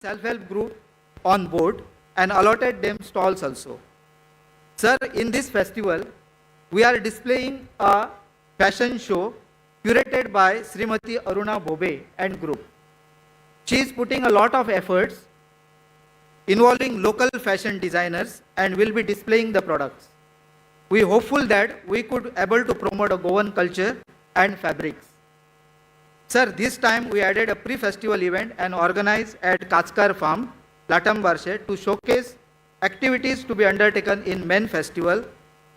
self-help group on board and allotted them stalls also. Sir, in this festival, we are displaying a fashion show curated by Srimati Aruna Bhobe and group. She is putting a lot of efforts involving local fashion designers and will be displaying the products. We hopeful that we could able to promote a Goan culture and fabrics. Sir, this time we added a pre-festival event and organized at Kachkar Farm, Latambarshe, to showcase activities to be undertaken in men festival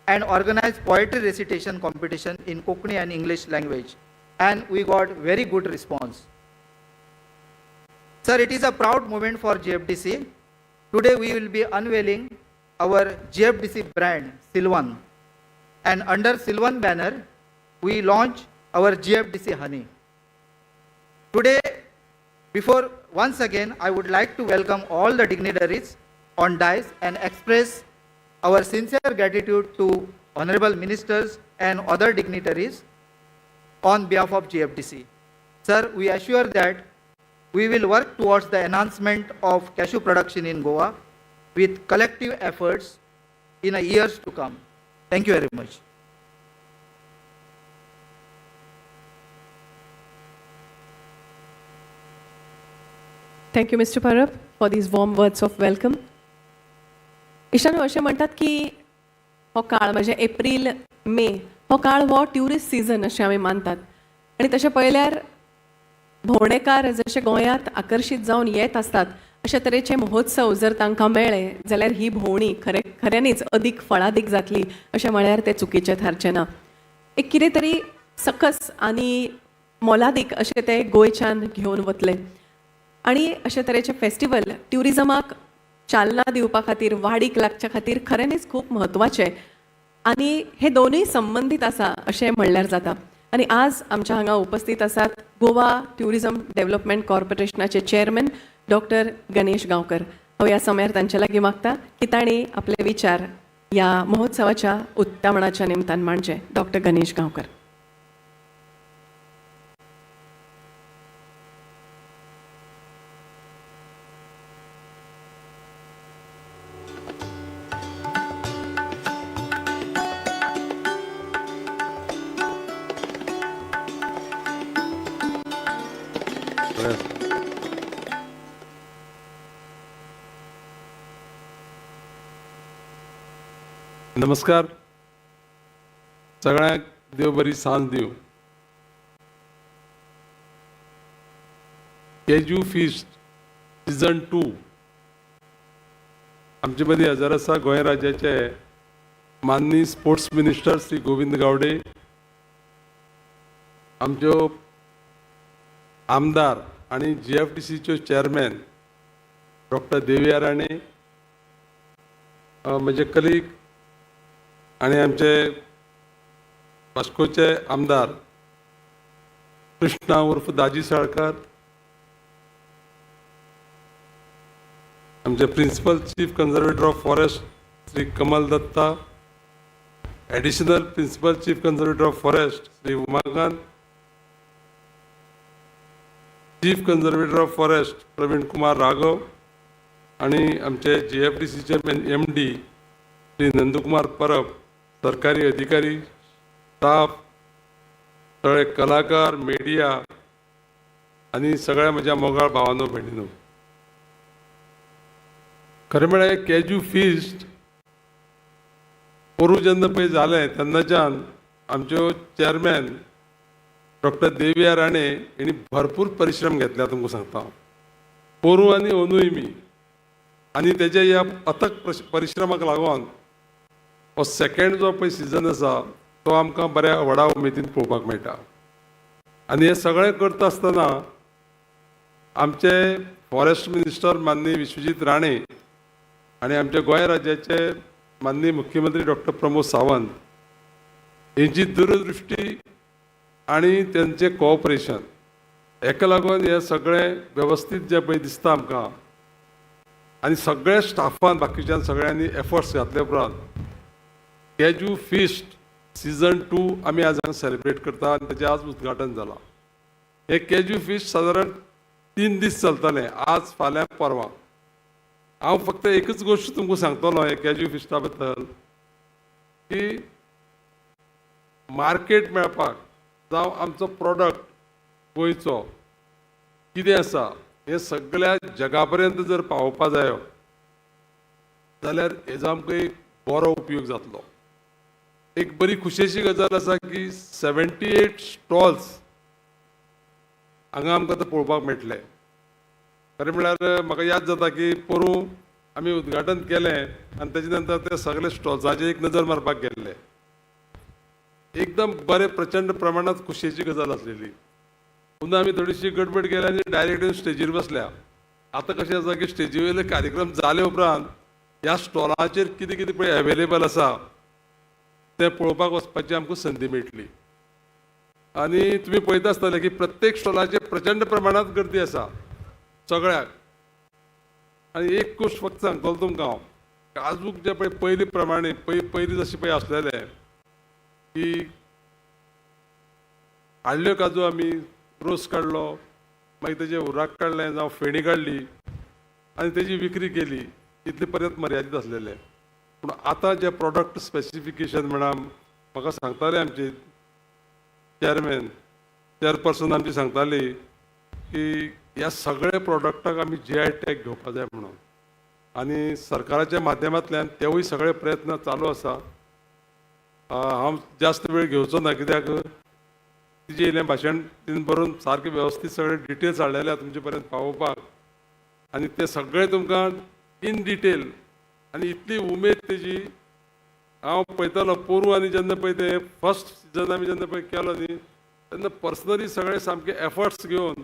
and organize poetry recitation competition in Kokani and English language. And we got very good response. Sir, it is a proud moment for GFDC. Today we will be unveiling our GFDC brand, Silvan. And under Silvan banner, we launch our GFDC honey. Today, before once again, I would like to welcome all the dignitaries on dais and express our sincere gratitude to honorable ministers and other dignitaries on behalf of GFDC. Sir, we assure that we will work towards the enhancement of cashew production in Goa with collective efforts in a years to come. Thank you very much. Thank you, Mr. Parab, for these warm words of welcome. इश्टांनो, अशें म्हणटात की हो काळ म्हणजे एप्रील मे हो काळ हो tourist season अशें आमी मानतात आनी तशें पळयल्यार भोंवडेकार जशे गोंयांत आकर्शीत जावन येत आसतात, अशे तरेचे महोत्सव जर तांकां मेळ्ळे जाल्यार ही भोंवणी खरे खऱ्यांनीच अदीक फळादीक जातली अशें म्हळ्यार तें चुकीचें थारचें ना. एक कितें तरी सकस आनी मोलादीक अशें ते गोंयच्यान घेवन वतले आनी अशे तरेचे फेस्टिवल ट्युरिजमाक चालना दिवपा खातीर, वाडीक लागच्या खातीर खऱ्यांनीच खूब म्हत्वाचे आनी हे दोनूय संबंदीत आसा अशें म्हणल्यार जाता. आनी आज आमच्या हांगा उपस्थित आसात गोवा ट्युरिजम डेव्हलपमेंट कॉर्पोरेशनाचे चेअरमॅन डॉक्टर गणेश गांवकर. हांव ह्या समयार तांचे लागीं मागता की तांणी आपले विचार ह्या महोत्सवाच्या उक्तावणाच्या निमतान मांडचे. डॉक्टर गणेश गांवकर. नमस्कार सगळ्यांक, देव बरी सांज दिवं. Cashew fest season 2. आमचे मदीं हजर आसा गोंय राज्याचे माननीय स्पोर्ट्स मिनिस्टर श्री गोविंद गावडे, आमच्यो आमदार आनी जीएफडीसीच्यो चेअरमॅन डॉक्टर देविया राणे, म्हजे कलीग आनी आमचे वास्कोचे आमदार कृष्णा उर्फ दाजी साळकार, आमचे Principal Chief Conservator of Forest Shri Kamal Datta, Additional Principal Chief Conservator of Forest Shri Umakant, Chief Conservator of Forest Praveen Kumar Raghav आणि आमचे जीएफडीसीचे एमडी श्री नंदकुमार परब, सरकारी अधिकारी, स्टाफ, सगळे कलाकार, मिडिया आनी सगळ्या म्हज्या मोगाळ भावानो, भयणीनो. खरें म्हळ्यार कॅज्यू फिस्ट पोरूं जेन्ना पळय जालें तेन्नाच्यान आमच्यो चेअरमॅन डॉक्टर देविया राणे हेणी भरपूर परिश्रम घेतल्या. तुमकां सांगता हांव, पोरूं आनी अंदूय बी. आनी तेजे ह्या अथक परिश्रमाक लागून हो सेकेंड जो पळय सिजन आसा तो आमकां बऱ्या व्हडा उमेदीन पळोवपाक मेळटा. आनी हें सगळें करता आसतना आमचे फॉरेस्ट मिनिस्टर माननीय विश्वजीत राणे आनी आमच्या गोंय राज्याचे माननीय मुख्यमंत्री डॉक्टर प्रमोद सावंत हेंची दूरदृश्टी आनी तेंचें कॉपरेशन हेका लागून हें सगळें वेवस्थीत जें पळय दिसता आमकां. आनी सगळ्या स्टाफान, बाकीच्यान सगळ्यांनी एफर्ट्स घातले उपरांत कॅज्यू फिस्ट सिजन 2 आमी आज हांगा सेलिब्रेट करता आनी तेजें आज उद्घाटन जालां. हें कॅज्यू फिस्ट सादारण 3 दीस चलतलें, आज, फाल्यां, परवां. हांव फक्त एकच गोश्ट तुमकां सांगतलो हे कॅज्यू फेस्टा बद्दल की मार्केट मेळपाक जावं आमचो प्रोडक्ट गोंयचो कितें आसा हें सगळ्या जगा पर्यंत जर पावोवपा जायो जाल्यार हेजो आमकां एक बरो उपयोग जातलो. एक बरी खुशेची गजाल आसा की 78 स्टॉल्स हांगा आमकां आतां पळोवपाक मेळटले. खरें म्हळ्यार म्हाका याद जाता की पोरूं आमी उद्घाटन केलें आनी तेजे नंतर ते सगळे स्टॉल्साचेर एक नजर मारपाक गेल्ले. एकदम बरे, प्रचंड प्रमाणात खुशयेची गजाल आसलेली. पुन्हा आमी थोडीशी गडबड केली आनी डायरेक्ट स्टेजीर बसल्या. आतां कशें आसा की स्टेजी वयले कार्यक्रम जाले उपरांत ह्या स्टॉलाचेर कितें कितें पळय अवेलेबल आसा तें पळोवपाक वचपाची आमकां संदी मेळटली. आनी तुमी पळयता आसतले की प्रत्येक स्टॉलाचेर प्रचंड प्रमाणात गर्दी आसा सगळ्याक. आनी एक गोश्ट फक्त सांगतलो तुमकां हांव, काजूक जे पळय पयलीं प्रमाणे पयलीं जशें पळय आसलेलें की हाडल्यो काजू, आमी रोस काडलो, मागीर तेजे हुर्राक काडलें जावं फेणी काडली आनी तेजी विक्री केली, इतले पर्यंत मर्यादीत आसलेले. पूण आतां जे प्रोडक्ट स्पेसिफिकेशन म्हणा, म्हाका सांगताले आमचे चेअरमॅन, चेअरपर्सन आमची सांगताली की ह्या सगळ्या प्रोडक्टाक आमी जीआय टॅग घेवपा जाय म्हणून. आनी सरकाराच्या माध्यमांतल्यान तेवूय सगळे प्रयत्न चालू आसा. हांव जास्त वेळ घेवचो ना, कित्याक तिजें इल्लें भाशण तिणें बरोवन सारकें वेवस्थीत सगळे डिटेल्स हाडलेले आहा तुमचे पर्यंत पावोवपाक. आनी ते सगळे तुमकां इन डिटेल आनी इतली उमेद तेजी हांव पळयतालो पोरूं. आनी जेन्ना पळय ते फर्स्ट सिजन आमी जेन्ना पळय केलो न्ही, तेन्ना पर्सनली सगळे सामके एफर्ट्स घेवन,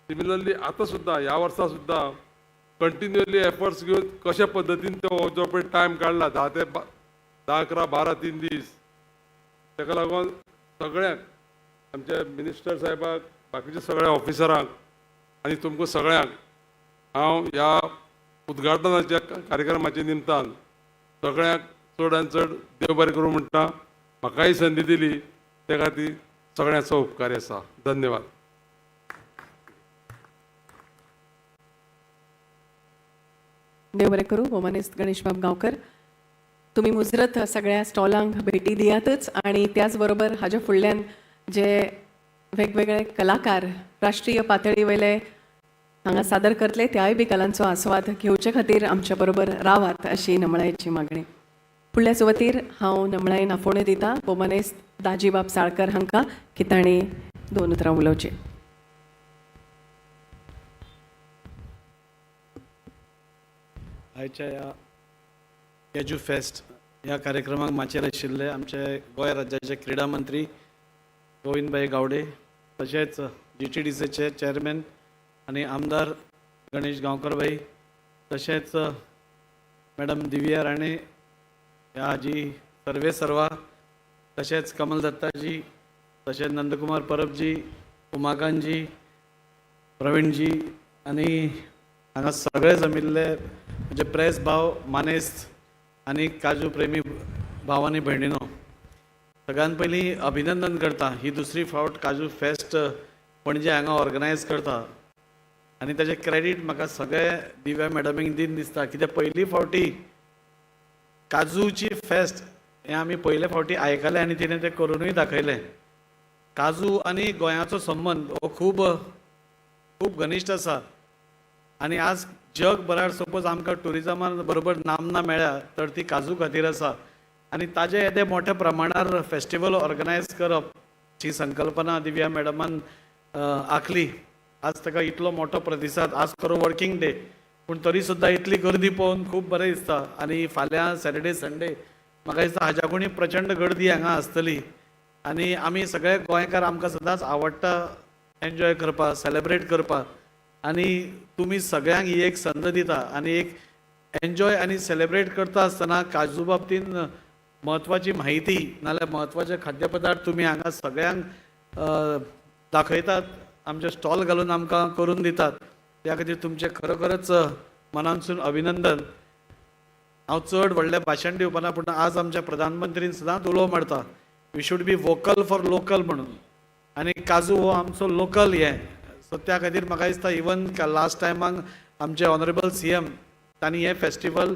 सिमिलरली आतां सुद्दां ह्या वर्सा सुद्दां कंटिन्युअली एफर्ट्स घेवन कशा पद्दतीन तो जो पळय टायम काडला 10 ते 10, 11, 12, 3 दीस, ताका लागून सगळ्यांक, आमच्या मिनिस्टर साहेबाक, बाकीच्या सगळ्या ऑफिसरांक आनी तुमकां सगळ्यांक हांव ह्या उद्घाटनाच्या कार्यक्रमाच्या निमतान सगळ्यांक चड आनी चड देव बरें करूं म्हणटा. म्हाकाय संदी दिली त्या खातीर सगळ्यांचो उपकारी आसा. धन्यवाद. देव बरें करूं भोवमानेस्त गणेशबाब गांवकर. तुमी मुजरत सगळ्या स्टॉलांक भेटी दियातच आणि त्याच बरोबर हाज्या फुडल्यान जे वेगवेगळे कलाकार राष्ट्रीय पातळी वयले हांगा सादर करतले, त्याय बी कलांचो आस्वाद घेवचे खातीर आमच्या बरोबर रावात अशी नमळायेची मागणी. फुडल्या सुवातीर हांव नमळायेन आपोवणें दिता भोवमानेस्त दाजीबाब साळकर हांकां की तांणी दोन उतरां उलोवचीं. आयच्या ह्या कॅज्यू फेस्ट ह्या कार्यक्रमाक माचयेर आशिल्ले आमचे गोंय राज्याचे क्रिडा मंत्री गोविंदभाई गावडे, तशेंच जीटीडीसीचे चेअरमॅन आनी आमदार गणेश गांवकर भाई, तशेंच मॅडम दिव्या राणे ह्या हाजी सर्वे सर्वा, तशेंच कमल दत्ताजी, तशेंच नंदकुमार परबजी, उमाकांतजी, प्रवीणजी आनी हांगा सगळे जमिल्ले म्हणजे प्रेस भाव, मानेस्त आनी काजू प्रेमी भाव आनी भयणीनो, सगळ्यान पयलीं अभिनंदन करता. ही दुसरी फावट काजू फेस्ट पणजे हांगा ऑर्गनायज करता आनी ताजें क्रेडीट म्हाका सगळे दिव्या मॅडमीक दीन दिसता, कित्याक पयली फावटी काजूची फेस्ट हें आमी पयले फावटी आयकलें आनी तिणें तें करुनूय दाखयलें. काजू आनी गोंयाचो संबंद हो खूब खूब घनिश्ट आसा आनी आज जगभरार सपोज आमकां ट्युरिजमा बरोबर नामना मेळ्ळ्या तर ती काजू खातीर आसा. आनी ताजें येदें मोठ्या प्रमाणार फेस्टिवल ऑर्गनायज करप ही संकल्पना दिव्या मॅडमान आंखली. आज ताका इतलो मोठो प्रतिसाद. आज खरो वर्कींग डे, पूण तरी सुद्दां इतली गर्दी पळोवन खूब बरें दिसता. आनी फाल्यां सॅटर्डे, संडे, म्हाका दिसता हाज्याकूनय प्रचंड गर्दी हांगा आसतली. आनी आमी सगळे गोंयकार, आमकां सदांच आवडटा एन्जॉय करपाक, सेलेब्रेट करपाक. आनी तुमी सगळ्यांक ही एक संद दिता आनी एक एन्जॉय आनी सेलेब्रेट करता आसतना काजू बाबतीन म्हत्वाची म्हायती नाल्यार म्हत्वाचे खाद्य पदार्थ तुमी हांगा सगळ्यांक दाखयतात, आमचे स्टॉल घालून आमकां करून दितात. त्या खातीर तुमचें खरोखरच मनानसून अभिनंदन. हांव चड व्हडलें भाशण दिवपाना, पूण आज आमच्या प्रधानमंत्रीन सदांच उलो मारता, we should be vocal for local म्हणून. आनी काजू हो आमचो लोकल हें सो त्या खातीर म्हाका दिसता इवन लास्ट टायमाक आमचे ऑनरेबल CM तांणी हें फेस्टिवल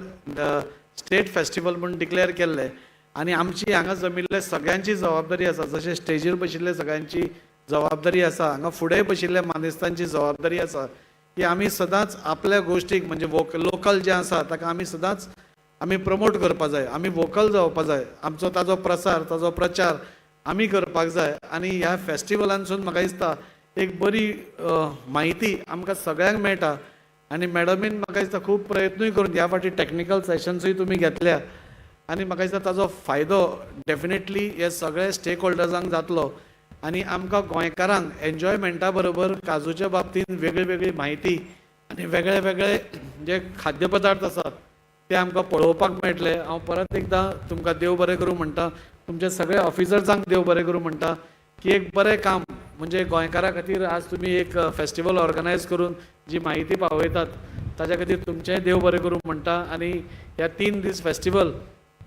स्टेट फेस्टिवल म्हूण डिक्लेअर केल्लें आनी आमची हांगा जमिल्ले सगळ्यांची जबाबदारी आसा, जशें स्टेजीर बशिल्ले सगळ्यांची जबाबदारी आसा, हांगा फुडें बशिल्ले मानेस्तांची जबाबदारी आसा की आमी सदांच आपल्या गोश्टीक म्हणजे लोकल जें आसा ताका आमी सदांच आमी प्रमोट करपा जाय, आमी वोकल जावपा जाय, आमचो ताजो प्रसार ताजो प्रचार आमी करपाक जाय. आनी ह्या फेस्टिवलांसून म्हाका दिसता एक बरी म्हायती आमकां सगळ्यांक मेळटा. आनी मॅडमीन म्हाका दिसता खूब प्रयत्नूय करून ह्या फावटी टॅक्निकल सेशन्सूय तुमी घेतल्या आनी म्हाका दिसता ताजो फायदो डेफिनेटली हे सगळे स्टेक होल्डर्सांक जातलो आनी आमकां गोंयकारांक एन्जॉयमेंटा बरोबर काजूच्या बाबतींत वेगळी वेगळी म्हायती आनी वेगळे वेगळे जे खाद्य पदार्थ आसात ते आमकां पळोवपाक मेळटले. हांव परत एकदां तुमकां देव बरें करूं म्हणटा, तुमच्या सगळ्या ऑफिसर्सांक देव बरें करूं म्हणटा की एक बरें काम म्हणजे गोंयकारां खातीर आज तुमी एक फेस्टिवल ऑर्गनायज करून जी म्हायती पावयतात ताच्या खातीर तुमचेंय देव बरें करूं म्हणटा. आनी ह्या 3 दीस फेस्टिवल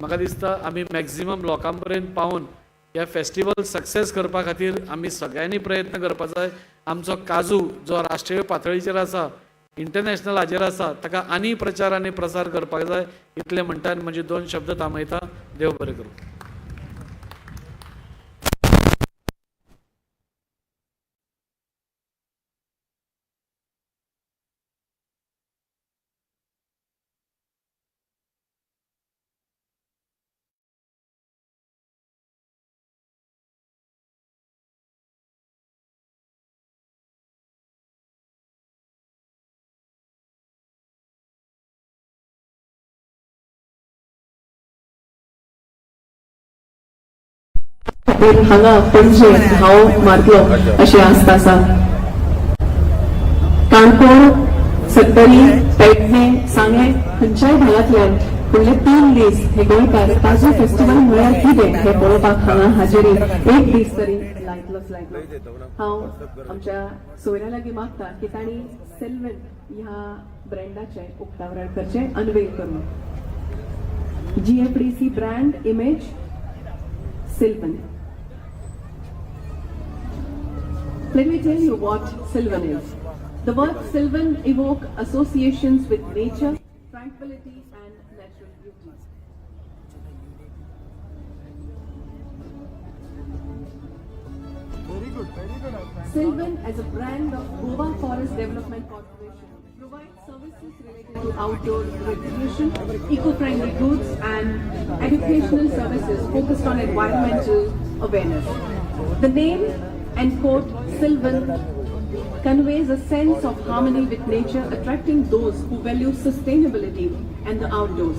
म्हाका दिसता आमी मॅक्झिमम लोकां पर्यंत पावून ह्या फेस्टिवल सक्सेस करपा खातीर आमी सगळ्यांनी प्रयत्न करपा जाय. आमचो काजू जो राष्ट्रीय पातळीचेर आसा, इंटरनॅशनल हाजेर आसा, ताका आनी प्रचार आनी प्रसार करपाक जाय. इतलें म्हणटा आनी म्हजे 2 शब्द थांबयता. देव बरें करूं. हांगा पणजे हांव मारतलो अशी आस्त आसा. काणकोण, सत्तरी, पेडणे, सांगें खंयच्याय भागांतल्यान फुडले 3 दीस हे गोंयकार काजू फेस्टिवल म्हळ्यार कितें हें पळोवपाक हांगा हाजेरी एक दीस तरी लायतलोच लायतलो. हांव आमच्या सोयऱ्या लागीं मागता की तांणी सिल्वन ह्या ब्रँडाचें उक्तावरण करचें, अनवेल करून GFDC brand image Silvan. Let me tell you what Silvan is. The word Silvan evoke associations with nature, tranquility and natural beauty. Very good, very good. Silvan, as a brand of Goa Forest Development Corporation, provides services related to outdoor recreation, eco-friendly goods and educational services focused on environmental awareness. The name and quote Silvan conveys a sense of harmony with nature, attracting those who value sustainability and the outdoors.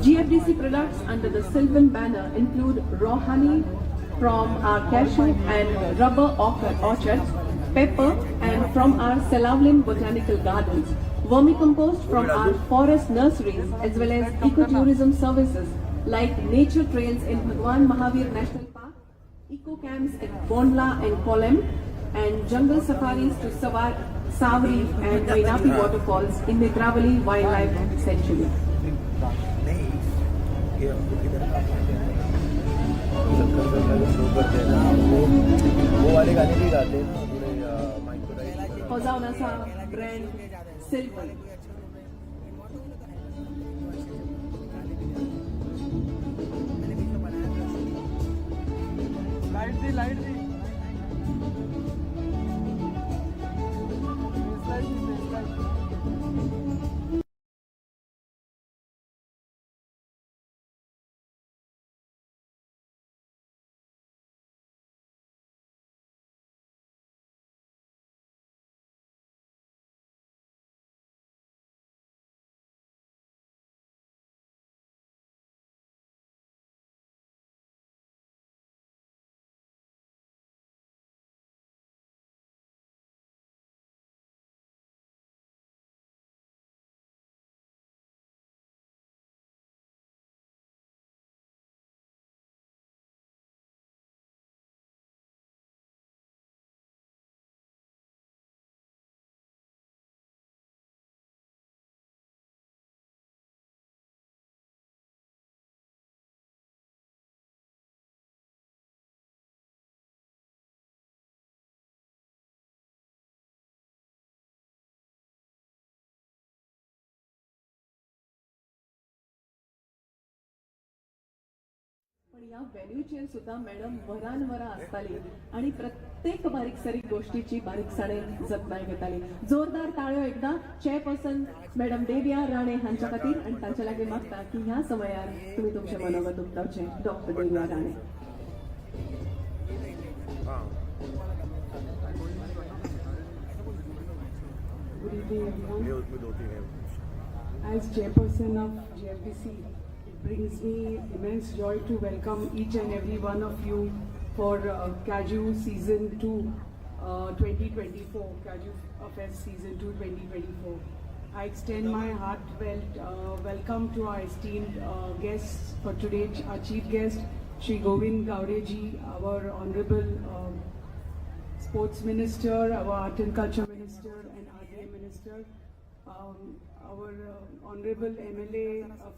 GFDC products under the Silvan banner include raw honey from our cashew and rubber orchards, pepper and from our Selaulim botanical gardens, vermicompost from our forest nurseries, as well as ecotourism services like nature trails in Bhagwan Mahavir National Park, eco camps at Bondla and Kolem, and jungle safaris to Savari and Vainapi waterfalls in Netravali Wildlife Sanctuary. हो जावन आसा brand सिल्वन. Light दी, light दी. पण ह्या व्हेन्यूचेर सुद्दां madam वरान वरां आसताली आणि प्रत्येक बारीक सारीक गोष्टीची बारीकसाणेन जतनाय घेताली. जोरदार ताळयो एकदा चेअरपर्सन मॅडम देविया राणे हांच्या खातीर आणि तांच्या लागीं मागता की ह्या समयार तुमी तुमचें मनोगत उक्तावचें. Doctor Deviya Rane. Good evening, everyone. As chairperson of GMPC, it brings me immense joy to welcome each and every one of you for Caju Season 2, 2024, Caju Fest Season 2, 2024. I extend my heartfelt welcome to our esteemed guests for today, our chief guest, Shri Govind Gaude ji, our honorable Sports Minister, our Art and Culture Minister, and RDA Minister, our Honorable MLA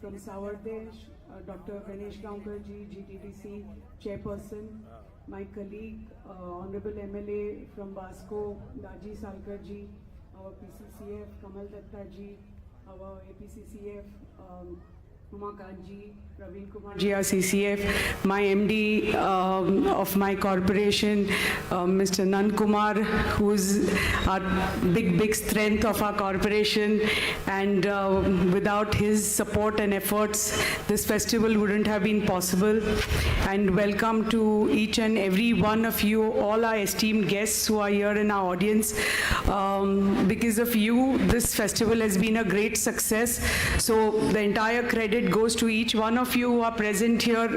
from Sawardesh, Dr. Ganesh Gaonkar ji, GTDC Chairperson, my colleague, Honorable MLA from Vasco, Daji Salkar ji, our PCCF, Kamal Datta ji, our APCCF, Umakant ji, Praveen Kumar ji, our CCF, my MD of my corporation, Mr. Nand Kumar, who is our big, big strength of our corporation, and without his support and efforts, this festival wouldn't have been possible. And welcome to each and every one of you, all our esteemed guests who are here in our audience. Because of you, this festival has been a great success. So the entire credit goes to each one of you who are present here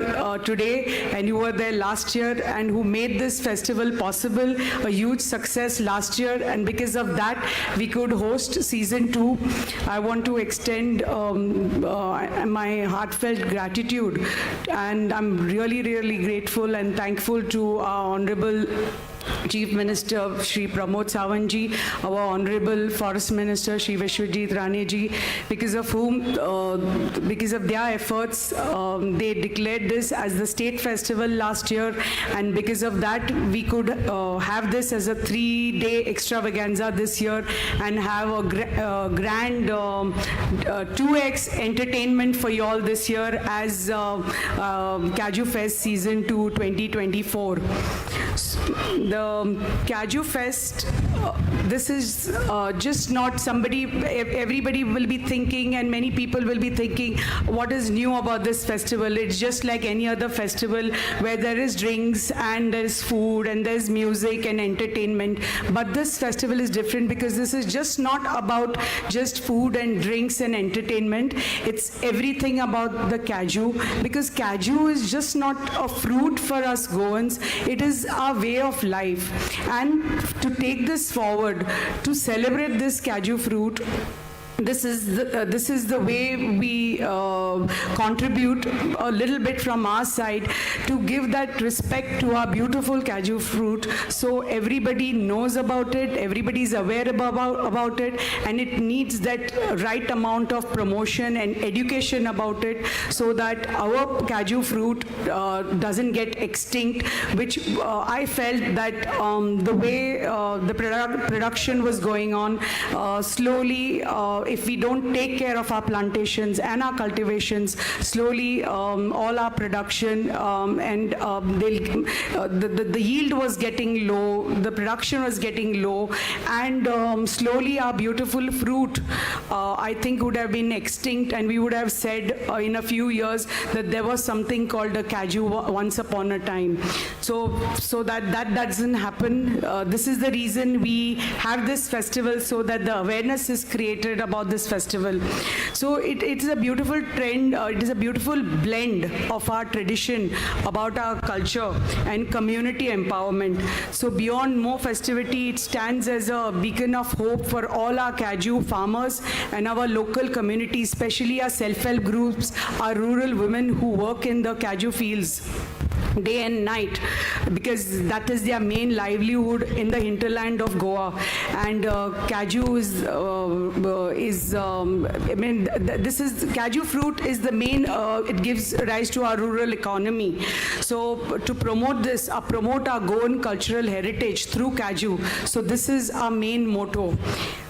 today and who were there last year and who made this festival possible, a huge success last year. And because of that, we could host season 2. I want to extend my heartfelt gratitude, and I'm really, really grateful and thankful to our Honorable Chief Minister Shri Pramod Sawant ji, our Honorable Forest Minister Shri Vishwajit Rane ji, because of whom, because of their efforts, they declared this as the state festival last year, and because of that, we could have this as a 3-day extravaganza this year and have a grand 2x entertainment for you all this year as Caju Fest Season 2 2024. The Caju Fest, this is just not somebody, everybody will be thinking, and many people will be thinking, what is new about this festival? It's just like any other festival where there is drinks and there is food and there's music and entertainment. But this festival is different because this is just not about just food and drinks and entertainment. It's everything about the Caju, because Caju is just not a fruit for us Goans. It is our way of life. And to take this forward, to celebrate this Caju fruit, this is the way we contribute a little bit from our side to give that respect to our beautiful Caju fruit, so everybody knows about it, everybody is aware about it, and it needs that right amount of promotion and education about it so that our Caju fruit doesn't get extinct, which I felt that the way the production was going on, slowly, if we don't take care of our plantations and our cultivations, slowly all our production and the yield was getting low, the production was getting low, and slowly our beautiful fruit, I think, would have been extinct, and we would have said in a few years that there was something called a Caju once upon a time. So that doesn't happen. This is the reason we have this festival, so that the awareness is created about this festival. So it is a beautiful trend, it is a beautiful blend of our tradition, about our culture and community empowerment. So beyond more festivity, it stands as a beacon of hope for all our Caju farmers and our local community, especially our self-help groups, our rural women who work in the Caju fields day and night, because that is their main livelihood in the hinterland of Goa. And Caju is I mean, this is, Caju fruit is the main, it gives rise to our rural economy. So to promote this, promote our Goan cultural heritage through Caju, so this is our main motto.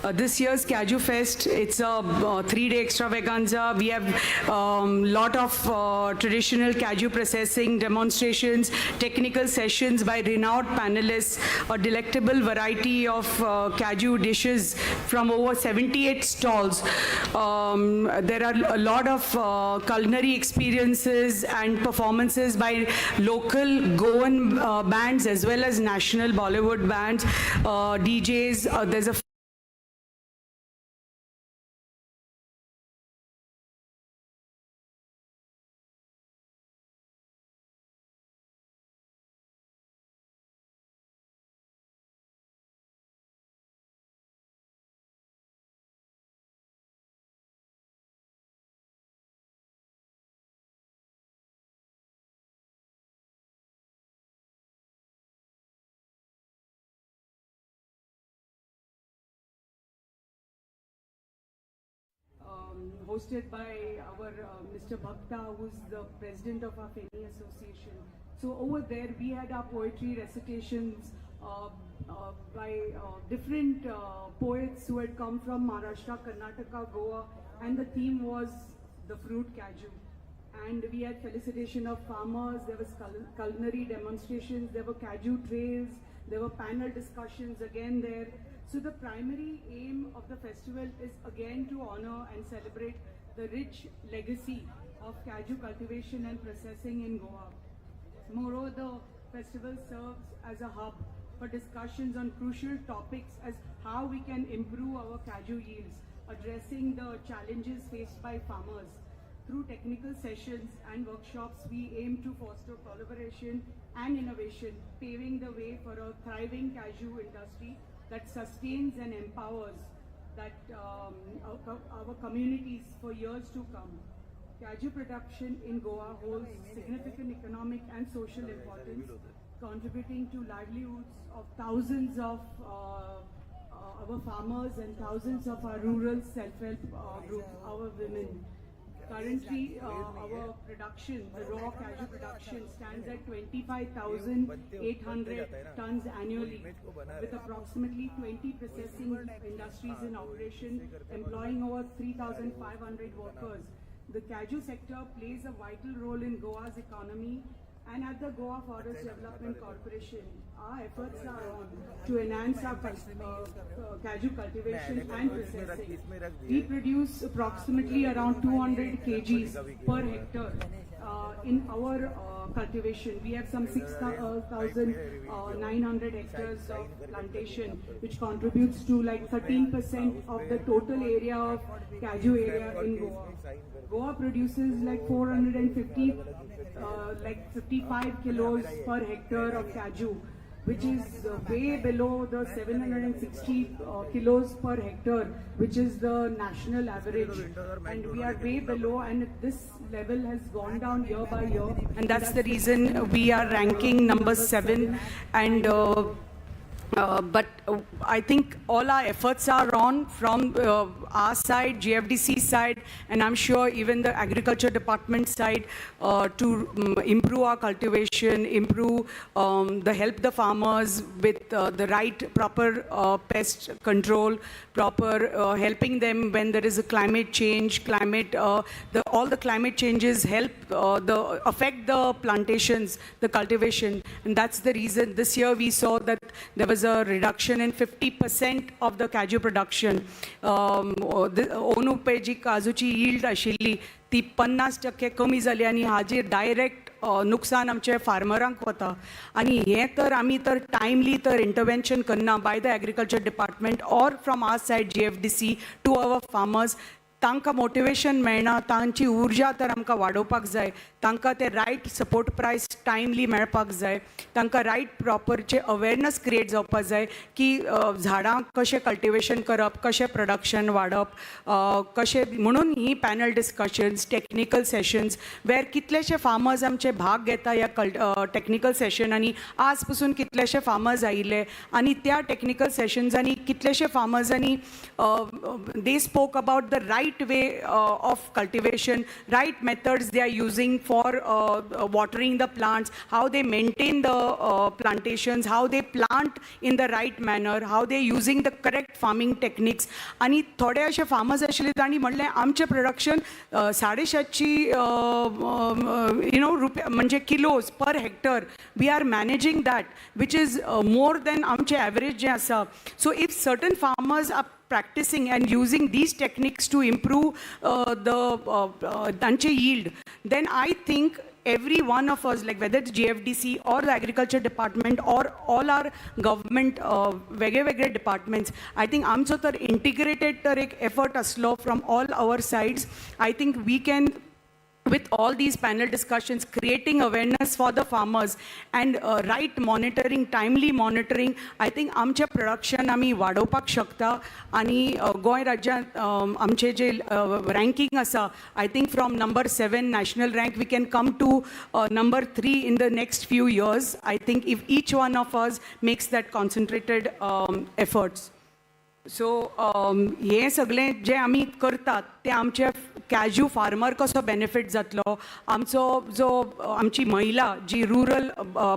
This year's Caju Fest, it's a 3-day extravaganza. We have lot of traditional cashew processing demonstrations, technical sessions by renowned panelists, a delectable variety of cashew dishes from over 78 stalls. There are a lot of culinary experiences and performances by local Goan bands as well as national Bollywood bands, DJs. There's a hosted by our Mr. Bhakta, who's the president of our Feni Association. So over there, we had our poetry recitations by different poets who had come from Maharashtra, Karnataka, Goa, and the theme was the fruit cashew. And we had felicitation of farmers, there was culinary demonstrations, there were cashew trails, there were panel discussions again there. So the primary aim of the festival is again to honor and celebrate the rich legacy of cashew cultivation and processing in Goa. Moreover, the festival serves as a hub for discussions on crucial topics as how we can improve our cashew yields, addressing the challenges faced by farmers. Through technical sessions and workshops, we aim to foster collaboration and innovation, paving the way for a thriving cashew industry that sustains and empowers that our communities for years to come. Cashew production in Goa holds significant economic and social importance, contributing to livelihoods of thousands of our farmers and thousands of our rural self-help groups, our women. Currently, our production, the raw cashew production, stands at 25,800 tons annually, with approximately 20 processing industries in operation, employing over 3,500 workers. The cashew sector plays a vital role in Goa's economy, and at the Goa Forest Development Corporation, our efforts are on to enhance our cashew cultivation and processing. We produce approximately around 200 kgs per hectare in our cultivation. We have some 6,900 hectares of plantation, which contributes to like 13% of the total area of cashew area in Goa. Goa produces like 450, like 55 kilos per hectare of cashew, which is way below the 760 kilos per hectare, which is the national average. And we are way below, and this level has gone down year by year. And that's the reason we are ranking number 7. And but I think all our efforts are on from our side, GFDC side, and I'm sure even the agriculture department side to improve our cultivation, improve the help the farmers with the right proper pest control, proper helping them when there is a climate change, all the climate changes help the affect the plantations, the cultivation, and that's the reason this year we saw that there was a reduction in 50% of the cashew production. अंदू पळय जी काजूची yield आशिल्ली ती 50% कमी जाली आनी हाजेर डायरेक्ट नुकसान आमचे फार्मरांक वता. आनी हें तर आमी तर टायमली तर इंटरवेन्शन करना by the agriculture department or from our side GFDC to our farmers, तांकां मोटिवेशन मेळना. तांची उर्जा तर आमकां वाडोवपाक जाय, तांकां ते रायट सपोर्ट प्रायस टायमली मेळपाक जाय, तांकां रायट प्रॉपरचे अवेरनस क्रिएट जावपाक जाय की झाडां कशें कल्टिवेशन करप, कशें प्रोडक्शन वाडप, कशें. म्हणून ही panel discussions, technical sessions, where कितलेशे फार्मर्स आमचे भाग घेता ह्या कल टॅक्निकल सेशनांनी. आज पसून कितलेशे फार्मर्स आयिल्ले आनी त्या टॅक्निकल सेशन्सांनी कितलेशे फार्मर्सांनी they spoke about the right right way of cultivation, right methods they are using for watering the plants, how they maintain the plantations, how they plant in the right manner, how they using the correct farming techniques. आनी थोडे अशे farmers आशिल्ले तांणी म्हणलें आमचें production साडे सातशी you know रुपया म्हणजे kilos per hectare we are managing that, which is more than आमचें एवरेज जें आसा. So if certain farmers are practicing and using these techniques to improve the तांचे yield, then I think every one of us, like whether it's GFDC or the agriculture department or all our government वेगळे वेगळे departments, I think आमचो तर integrated तर एक effort आसलो from all our sides, I think we can, with all these panel discussions, creating awareness for the farmers and right monitoring, timely monitoring, I think आमचें production आमी वाडोवपाक शकता आनी गोंय राज्यांत आमचें जे रँकींग आसा, I think from number 7 national rank we can come to number 3 in the next few years, I think, if each one of us makes that concentrated efforts. So हें सगळें जें आमी करतात तें आमचे कॅज्यू फार्मर कसो benefit जातलो, आमचो जो आमची महिला जी रुरल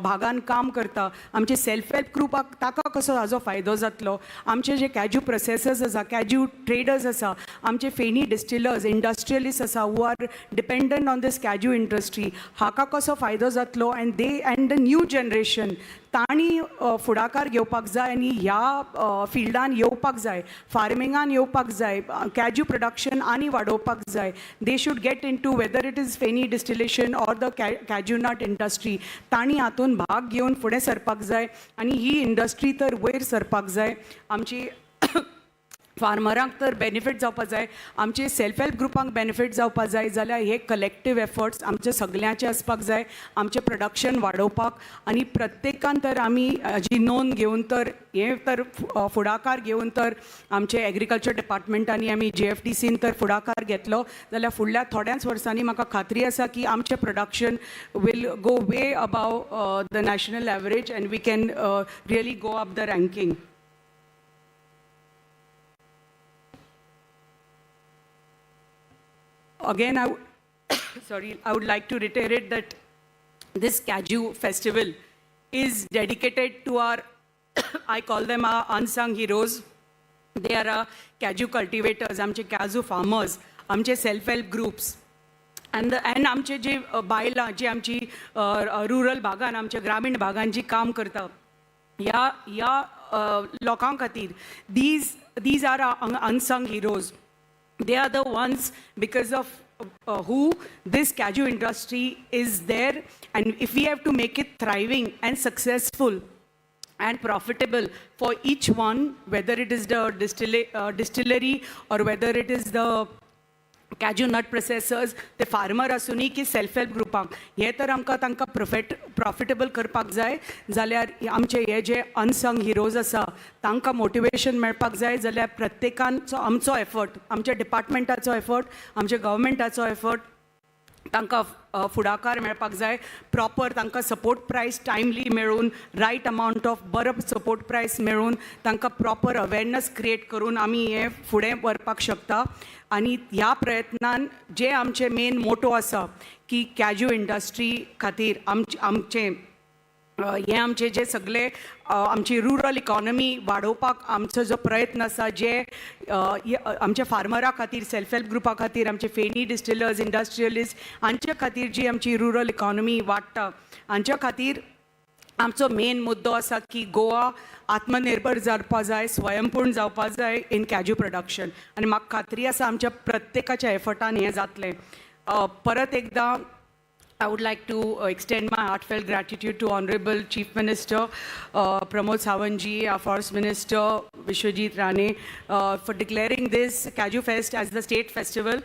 भागान काम करता, आमचे सेल्फ हेल्प ग्रुपाक ताका कसो हाजो फायदो जातलो, आमचे जे कॅज्यू प्रोसेसर्स आसा, कॅज्यू ट्रेडर्स आसा, आमचे फेणी डिस्टिलर्स, इंडस्ट्रियलिस्ट आसा who are dependent on this cashew industry, हाका कसो फायदो जातलो, and they and the new generation तांणी फुडाकार घेवपाक जाय आनी ह्या फिल्डान येवपाक जाय, फार्मिंगान येवपाक जाय, कॅज्यू प्रोडक्शन आनी वाडोवपाक जाय. They should get into whether it is feni distillation or the cashew nut industry. तांणी हातून भाग घेवन फुडें सरपाक जाय आनी ही इंडस्ट्री तर वयर सरपाक जाय. आमची फार्मरांक तर बेनिफीट जावपा जाय, आमचे सेल्फ हेल्प ग्रुपांक बेनिफीट जावपा जाय जाल्यार हे कलेक्टीव एफर्ट्स आमचे सगल्यांचे आसपाक जाय आमचें प्रोडक्शन वाडोवपाक. आनी प्रत्येकान तर आमी हाजी नोंद घेवन तर हें तर फुडाकार घेवन तर आमचे एग्रीकल्चर डिपार्टमेंटांनी आमी जीएफडीसीन तर फुडाकार घेतलो जाल्यार फुडल्या थोड्याच वर्सांनी म्हाका खात्री आसा की आमचें production will go way above the national average and we can really go up the ranking. Again, I would, sorry, I would like to reiterate that this Cashew Festival is dedicated to our, I call them our unsung heroes. They are our cashew cultivators, आमचे cashew farmers, आमचे self-help groups. And आमचे जे बायलां जी आमची rural भागान, आमच्या ग्रामीण भागान जी काम करता, ह्या लोकां खातीर these are unsung heroes. They are the ones because of who this cashew industry is there, and if we have to make it thriving and successful and profitable for each one, whether it is the distillery or whether it is the cashew nut processors, ते farmer आसूनी की self help ग्रुपांक, हे तर आमकां तांकां profitable करपाक जाय जाल्यार आमचे हे जे अनसंग हिरोज आसा तांकां मोटिवेशन मेळपाक जाय जाल्यार प्रत्येकांचो आमचो एफर्ट, आमच्या डिपार्टमेंटाचो एफर्ट, आमच्या गव्हर्मेंटाचो एफर्ट, तांकां फुडाकार मेळपाक जाय, प्रॉपर तांकां सपोर्ट प्रायस टायमली मेळून, रायट अमावंट ऑफ बरो सपोर्ट प्रायस मेळून, तांकां प्रॉपर अवेरनस क्रिएट करून आमी हें फुडें व्हरपाक शकता. आनी ह्या प्रयत्नान जे आमचे मेन मोटो आसा की कॅज्यू इंडस्ट्री खातीर आमचें हें आमचे जे सगळे आमची रुरल इकॉनॉमी वाडोवपाक आमचो जो प्रयत्न आसा, जे आमच्या फार्मरा खातीर, सेल्फ हेल्प ग्रुपा खातीर, आमचे फेणी डिस्टिलर्स, इंडस्ट्रियलिस्ट हांचे खातीर जी आमची रुरल इकॉनॉमी वाडटा हांच्या खातीर आमचो मेन मुद्दो आसा की गोवा आत्मनिर्भर जावपा जाय, स्वयंपूर्ण जावपा जाय इन कॅज्यू प्रोडक्शन. आनी म्हाका खात्री आसा आमच्या प्रत्येकाच्या एफर्टान हें जातलें. परत एकदां I would like to extend my heartfelt gratitude to Honorable Chief Minister Pramod Sawant ji, our Forest Minister Vishwajit Rane, for declaring this Cashew Fest as the state festival,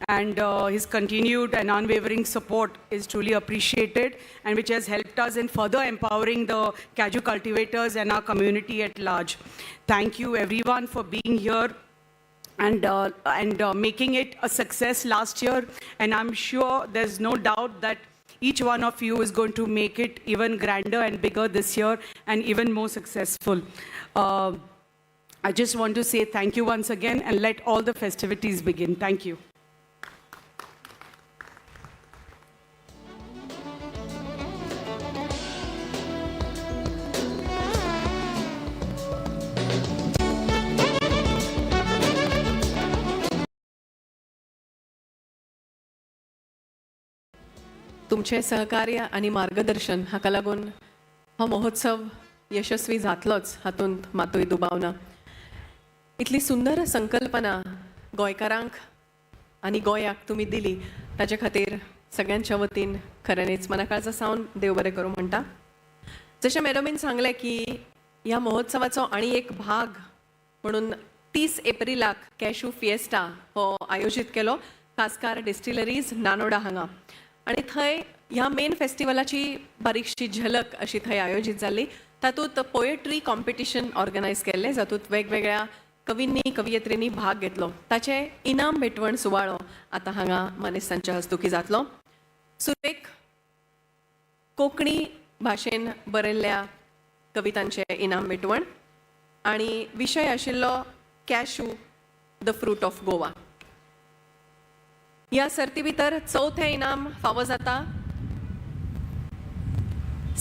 and his continued and unwavering support is truly appreciated and which has helped us in further empowering the cashew cultivators and our community at large. Thank you everyone for being here and making it a success last year. And I'm sure there's no doubt that each one of you is going to make it even grander and bigger this year and even more successful. I just want to say thank you once again and let all the festivities begin. Thank you. तुमचें सहकार्य आनी मार्गदर्शन हाका लागून हो महोत्सव यशस्वी जातलोच हातूंत मातूय दुबाव ना. इतली सुंदर संकल्पना गोंयकारांक आनी गोंयाक तुमी दिली ताचे खातीर सगळ्यांच्या वतीन खऱ्यांनीच मनाकाळजा सावन देव बरें करूं म्हणटा. जशें मॅडमीन सांगलें की ह्या महोत्सवाचो आनी एक भाग म्हणून 30 एप्रिलाक कॅशू फिएस्टा हो आयोजीत केलो कास्कार डिस्टिलरीज नानोडा हांगा आनी थंय ह्या मेन फेस्टिवलाची बारीकशी झलक अशी थंय आयोजीत जाल्ली. तातूंत पोएट्री कॉम्पिटिशन ऑर्गनायज केल्लें जातूंत वेगवेगळ्या कवींनी कवियत्रींनी भाग घेतलो. ताचें इनाम भेटवण सुवाळो आतां हांगा मानेस्तांच्या हस्तुकी जातलो. सुरवेक कोंकणी भाशेन बरयल्ल्या कवितांचें इनाम भेटवण आनी विशय आशिल्लो cashew the fruit of Goa. ह्या सर्ती भितर चवथें इनाम फावो जाता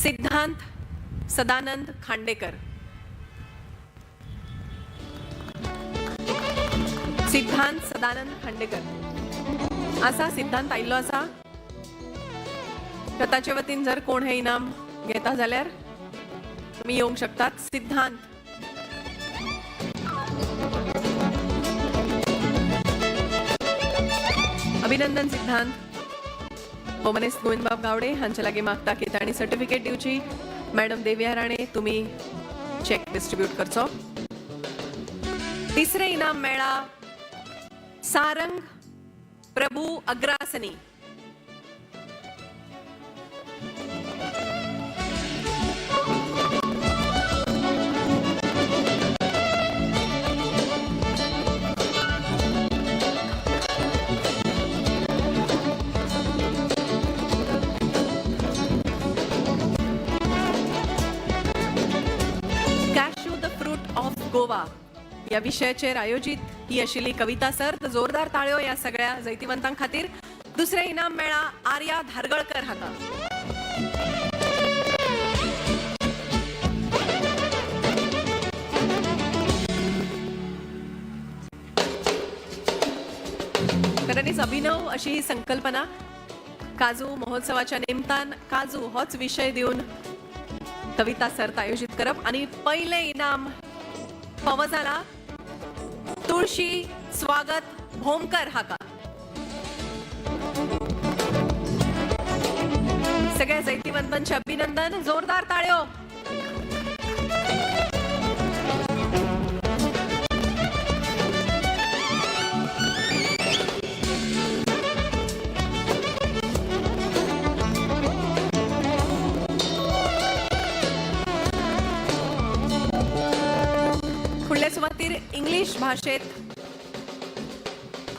सिद्धांत सदानंद खांडेकर. सिद्धांत सदानंद खांडेकर आसा. सिद्धांत आयिल्लो आसा. तर ताचे वतीन जर कोण हें इनाम घेता जाल्यार तुमी येवंक शकतात. सिद्धांत अभिनंदन सिद्धांत. भोवमानेस्त गोविंदबाब गावडे हांचे लागीं मागता की तांणी सर्टिफिकेट दिवची. मॅडम देविया राणे तुमी चॅक डिस्ट्रीब्यूट करचो. तिसरें इनाम मेळ्ळा Sarang Prabhu Agrasani. Cashew the fruit of Goa या विशयाचेर आयोजीत ही आशिल्ली कविता सर्त. जोरदार ताळयो ह्या सगळ्या जैतिवंतां खातीर. दुसरें इनाम मेळ्ळा आर्या धारगळकर हाका. खऱ्यांनीच अभिनव अशी ही संकल्पना. काजू महोत्सवाच्या निमतान काजू होच विशय दिवन कविता सर्त आयोजीत करप. आनी पयलें इनाम फावो जाला तुळशी स्वागत भोमकर हाका. सगळ्या जैतिवंतांचे अभिनंदन. जोरदार ताळयो. फुडले सुवातीर इंग्लीश भाशेंत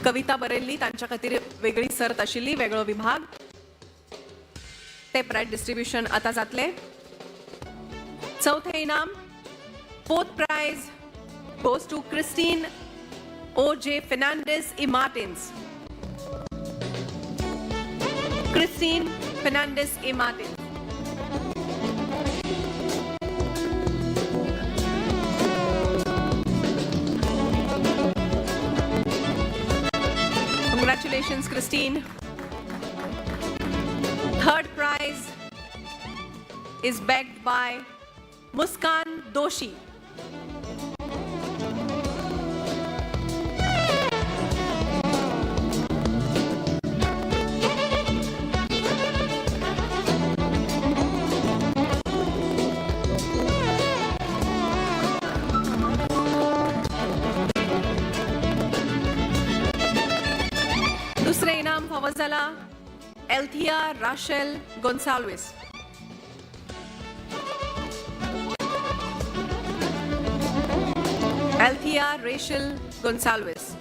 कविता बरयल्ली तांच्या खातीर वेगळी सर्त आशिल्ली, वेगळो विभाग. ते प्रायज डिस्ट्रीब्युशन आतां जातलें. चवथें इनाम fourth prize goes to Christine O J Fernandes E Martins. Christine Fernandes E Martins. Congratulations, Christine. Third prize is bagged by Muskan Doshi. दुसरें इनाम फावो जाला Althea Rachel Gonsalves. Althea Rachel Gonsalves.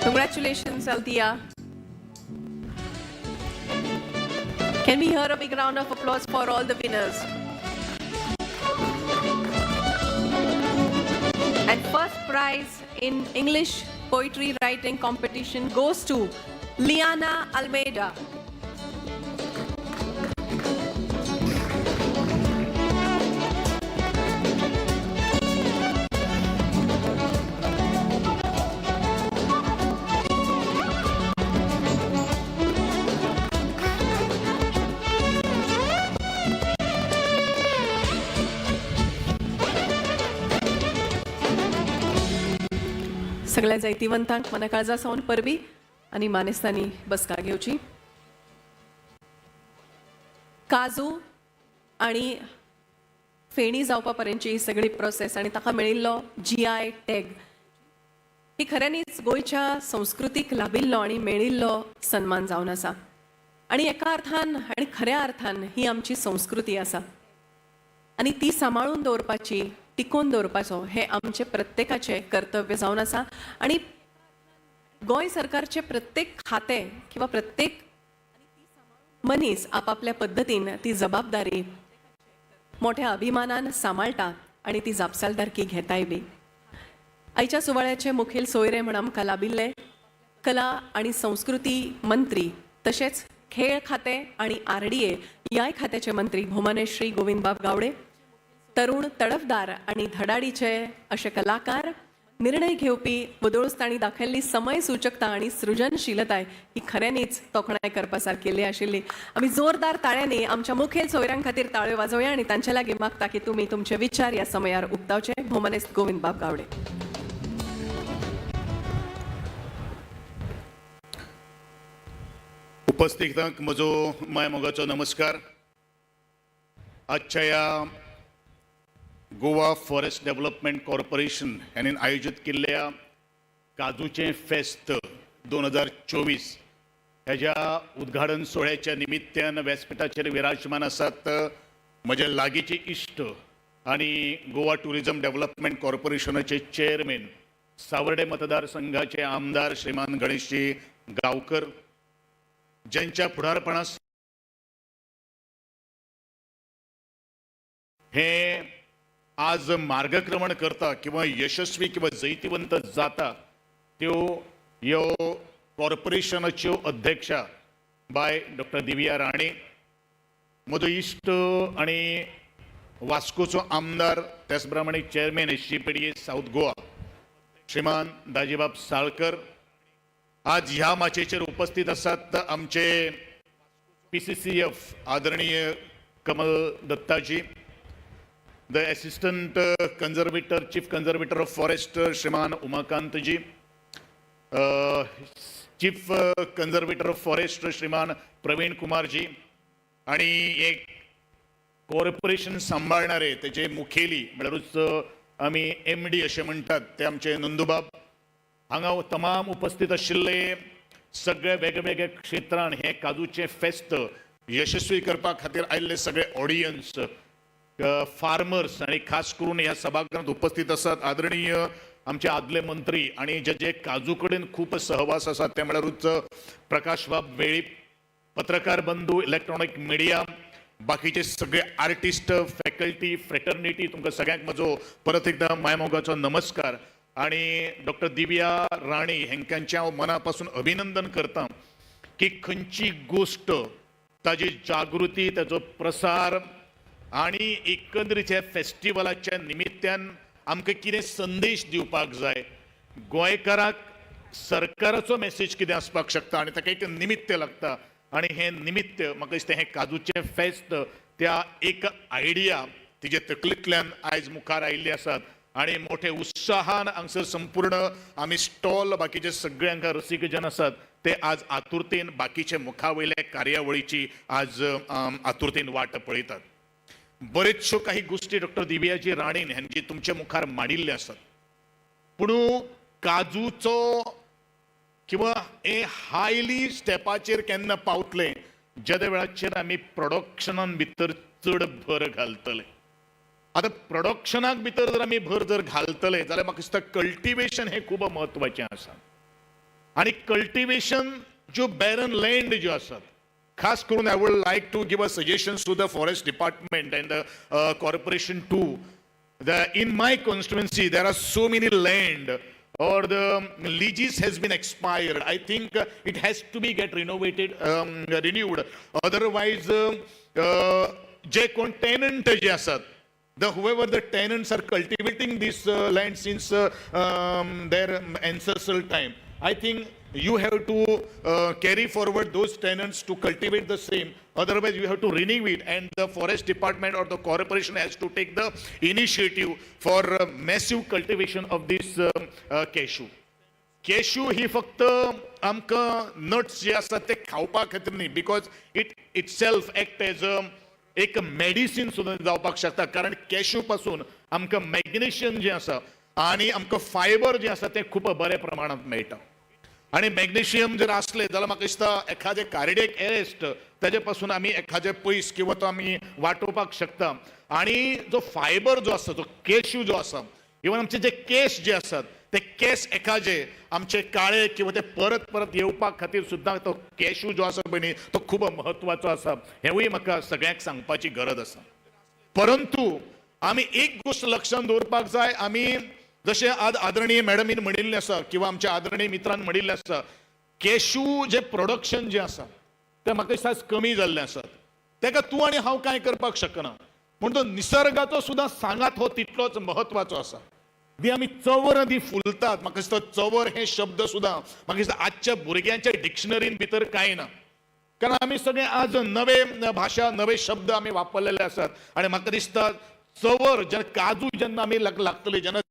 Congratulations, Althea. Can we hear a big round of applause for all the winners? First prize in English poetry writing competition goes to Liana Almeida. सगळ्या जैतिवंतांक मनाकाळजा सावन परबी आनी मानेस्तांनी बसका घेवची. काजू आनी फेणी जावपा पर्यंतची ही सगळी प्रोसेस आनी ताका मेळिल्लो जीआय टॅग ही खऱ्यांनीच गोंयच्या संस्कृतीक लाभिल्लो आनी मेळिल्लो सन्मान जावन आसा. आनी एका अर्थान आनी खऱ्या अर्थान ही आमची संस्कृती आसा आनी ती सांबाळून दवरपाची, टिकोवन दवरपाचो हें आमचें प्रत्येकाचें कर्तव्य जावन आसा. आनी गोंय सरकारचें प्रत्येक खातें किंवा प्रत्येक मनीस आपापल्या पद्दतीन ती जबाबदारी मोठ्या अभिमानान सांबाळटा आनी ती जापसालदारकी घेताय बी. आयच्या सुवाळ्याचे मुखेल सोयरे म्हण आमकां लाबिल्ले कला आनी संस्कृती मंत्री तशेंच खेळ खातें आनी आरडीए ह्याय खात्याचे मंत्री भोमाने श्री गोविंदबाब गावडे, तरुण तडफदार आनी धडाडीचे अशे कलाकार, निर्णय घेवपी वदोळच तांणी दाखयल्ली समय सूचकता आनी सृजनशीलताय ही खऱ्यांनीच तोखणाय करपा सारकेली आशिल्ली. आमी जोरदार ताळ्यांनी आमच्या मुखेल सोयऱ्यां खातीर ताळयो वाजोवया आनी तांचे लागीं मागता की तुमी तुमचे विचार ह्या समयार उक्तावचे. भोवमानेस्त गोविंदबाब गावडे. उपस्थितांक म्हजो मायमोगाचो नमस्कार. आजच्या ह्या गोवा फॉरेस्ट डेव्हलपमेंट कॉर्पोरेशन ह्याने आयोजीत केल्ल्या काजूचें फेस्त 2024 ह्याच्या उद्घाटन सोहळ्याच्या निमित्तान व्यासपीठाचेर विराजमान आसात म्हजे लागींचे इश्ट आनी गोवा टुरिझम डेव्हलपमेंट कॉर्पोरेशनाचे चेअरमॅन, सावर्डे मतदारसंघाचे आमदार श्रीमान गणेशजी गावकर, ज्यांच्या फुडारपणा हे आज मार्गक्रमण करता किंवा यशस्वी किंवा जैतिवंत जाता त्यो ह्यो कॉर्पोरेशनाच्यो अध्यक्षा बाय डॉक्टर दिव्या राणे, म्हजो इश्ट आनी वास्कोचो आमदार, त्याच प्रमाणे chairman SGPDA south Goa श्रीमान दाजीबाब साळकर, आज ह्या माचयेचेर उपस्थित आसात आमचे पीसीसीएफ आदरणीय Kamal Dattaji, the assistant conservator, chief conservator of forest Shriman उमाकांतजी, chief conservator of forest श्रीमान प्रवीण कुमारजी आणि एक कॉर्पोरेशन सांबाळणारे त्याचे मुखेली म्हळ्यारूच आमी एमडी अशें म्हणटात ते आमचे नंदुबाब, हांगा तमाम उपस्थित आशिल्ले सगळे वेगवेगळ्या क्षेत्रान हें काजूचें फेस्त यशस्वी करपा खातीर आयिल्ले सगळे ऑडियन्स, फार्मर्स आनी खास करून ह्या सभागृहांत उपस्थित आसात आदरणीय आमचे आदले मंत्री आनी जे जे काजू कडेन खूब सहवास आसात ते म्हळ्यारूच प्रकाशबाब वेळीप, पत्रकार बंधू, इलेक्ट्रॉनीक मिडिया, बाकीचे सगळे आर्टिस्ट, फॅकल्टी, फ्रेटर्निटी, तुमकां सगळ्यांक म्हजो परत एकदा मायमोगाचो नमस्कार. आनी डॉक्टर दिव्या राणे हेंकांचें हांव मना पासून अभिनंदन करता की खंयची गोश्ट ताजी जागृती, ताजो प्रसार आनी एकंदरीत ह्या फेस्टिवलाच्या निमित्यान आमकां कितें संदेश दिवपाक जाय, गोंयकाराक सरकाराचो मॅसेज कितें आसपाक शकता आनी ताका एक निमित्य लागता आनी हें निमित्य म्हाका दिसता हें काजूचें फेस्त त्या एक आयडिया तिजे तकलेंतल्यान आयज मुखार आयिल्ली आसात आनी मोठे उत्साहान हांगसर संपूर्ण आमी स्टॉल बाकीचे सगळे हांकां रसीक जन आसात ते आज आतुरतेन बाकीचे मुखा वयल्या कार्यावळीची आज आतुरतेन वाट पळयतात. बरेचश्यो काही गोश्टी डॉक्टर दिव्याजी राणेन ह्यांची तुमच्या मुखार मांडिल्ले आसात, पूण काजूचो किंवा हे हायली स्टेपाचेर केन्ना पावतले जेद्या वेळाचेर आमी प्रोडक्शनान भितर चड भर घालतले. आतां प्रोडक्शनाक भितर जर आमी भर जर घालतले जाल्यार म्हाका दिसता कल्टिवेशन हें खूब म्हत्वाचें आसा आनी कल्टिवेशन ज्यो बॅरन लँड ज्यो आसात, खास करून I would like to give a suggestions to the forest department and the corporation too. The in my constituency there are so many land or the leases has been expired. I think it has to be get renovated, renewed. Otherwise, जे कोण tenant जे आसात, the whoever the tenants are cultivating this land since their ancestral time, I think you have to carry forward those tenants to cultivate the same. Otherwise, you have to renew it, and the forest department or the corporation has to take the initiative for massive cultivation of this cashew. Cashew ही फक्त आमकां nuts जे आसात ते खावपा खातीर न्ही, because it itself act as a एक medicine सुद्दां जावपाक शकता, कारण कॅश्यू पासून आमकां मॅग्नेशियम जें आसा आनी आमकां फायबर जें आसा तें खूब बऱ्या प्रमाणांत मेळटा. आनी मॅग्नेशियम जर आसलें जाल्यार म्हाका दिसता एखादें कार्डियक एरेस्ट ताजे पासून आमी एखादें पयस किंवा तो आमी वाटोवपाक शकता. आनी जो फायबर जो आसा, जो कॅश्यू जो आसा, इवन आमचे जे केस जे आसात ते केस एखादे आमचे काळे किंवा ते परत परत येवपा खातीर सुद्दां तो कॅश्यू जो आसा पळय न्ही, तो खूब म्हत्वाचो आसा. हेवूय म्हाका सगळ्यांक सांगपाची गरज आसा. परंतु आमी एक गोश्ट लक्षांत दवरपाक जाय. आमी जशें आज आदरणीय मॅडमीन म्हणिल्लें आसा किंवा आमच्या आदरणीय मित्रान म्हणिल्लें आसा, कॅश्यू जे प्रोडक्शन जें आसा तें म्हाका दिसता आज कमी जाल्लें आसा. तेका तूं आनी हांव कांय करपाक शकना, पूण तो निसर्गाचो सुद्दां सांगात हो तितलोच म्हत्वाचो आसा. दी आमी चंवर दी फुलतात, म्हाका दिसता चंवर हे शब्द सुद्दां म्हाका दिसता आजच्या भुरग्यांच्या डिक्शनरीन भितर कांय ना, कारण आमी सगळे आज नवे भाशा, नवे शब्द आमी वापरलेले आसात. आनी म्हाका दिसता चंवर जेन्ना काजू जेन्ना आमी लागतली जेन्ना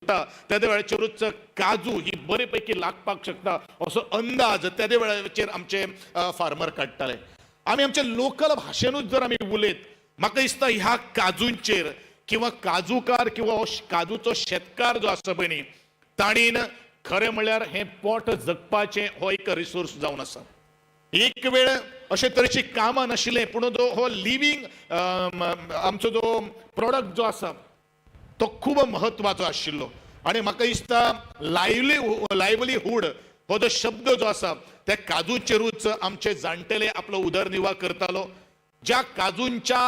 त्या वेळाचेरूच काजू ही बरे पैकी लागपाक शकता असो अंदाज त्या वेळाचेर आमचे फार्मर काडटाले. आमी आमच्या लोकल भाशेनूच जर आमी उलयत, म्हाका दिसता ह्या काजूंचेर किंवा काजूकार किंवा हो काजूचो शेतकार जो आसा पळय न्ही, ताणीन खरें म्हणल्यार हें पोट जगपाचें हो एक रिसोर्स जावन आसा. एक वेळ अशे तरेची कामां नाशिल्लें, पूण जो हो लिवींग आमचो जो प्रोडक्ट जो आसा तो खूब म्हत्वाचो आशिल्लो. आनी म्हाका दिसता लायवलीहूड हो जो शब्द जो आसा त्या काजूचेरूच आमचे जाणटेले आपलो उदरनिर्वाह करतालो. ज्या काजूंच्या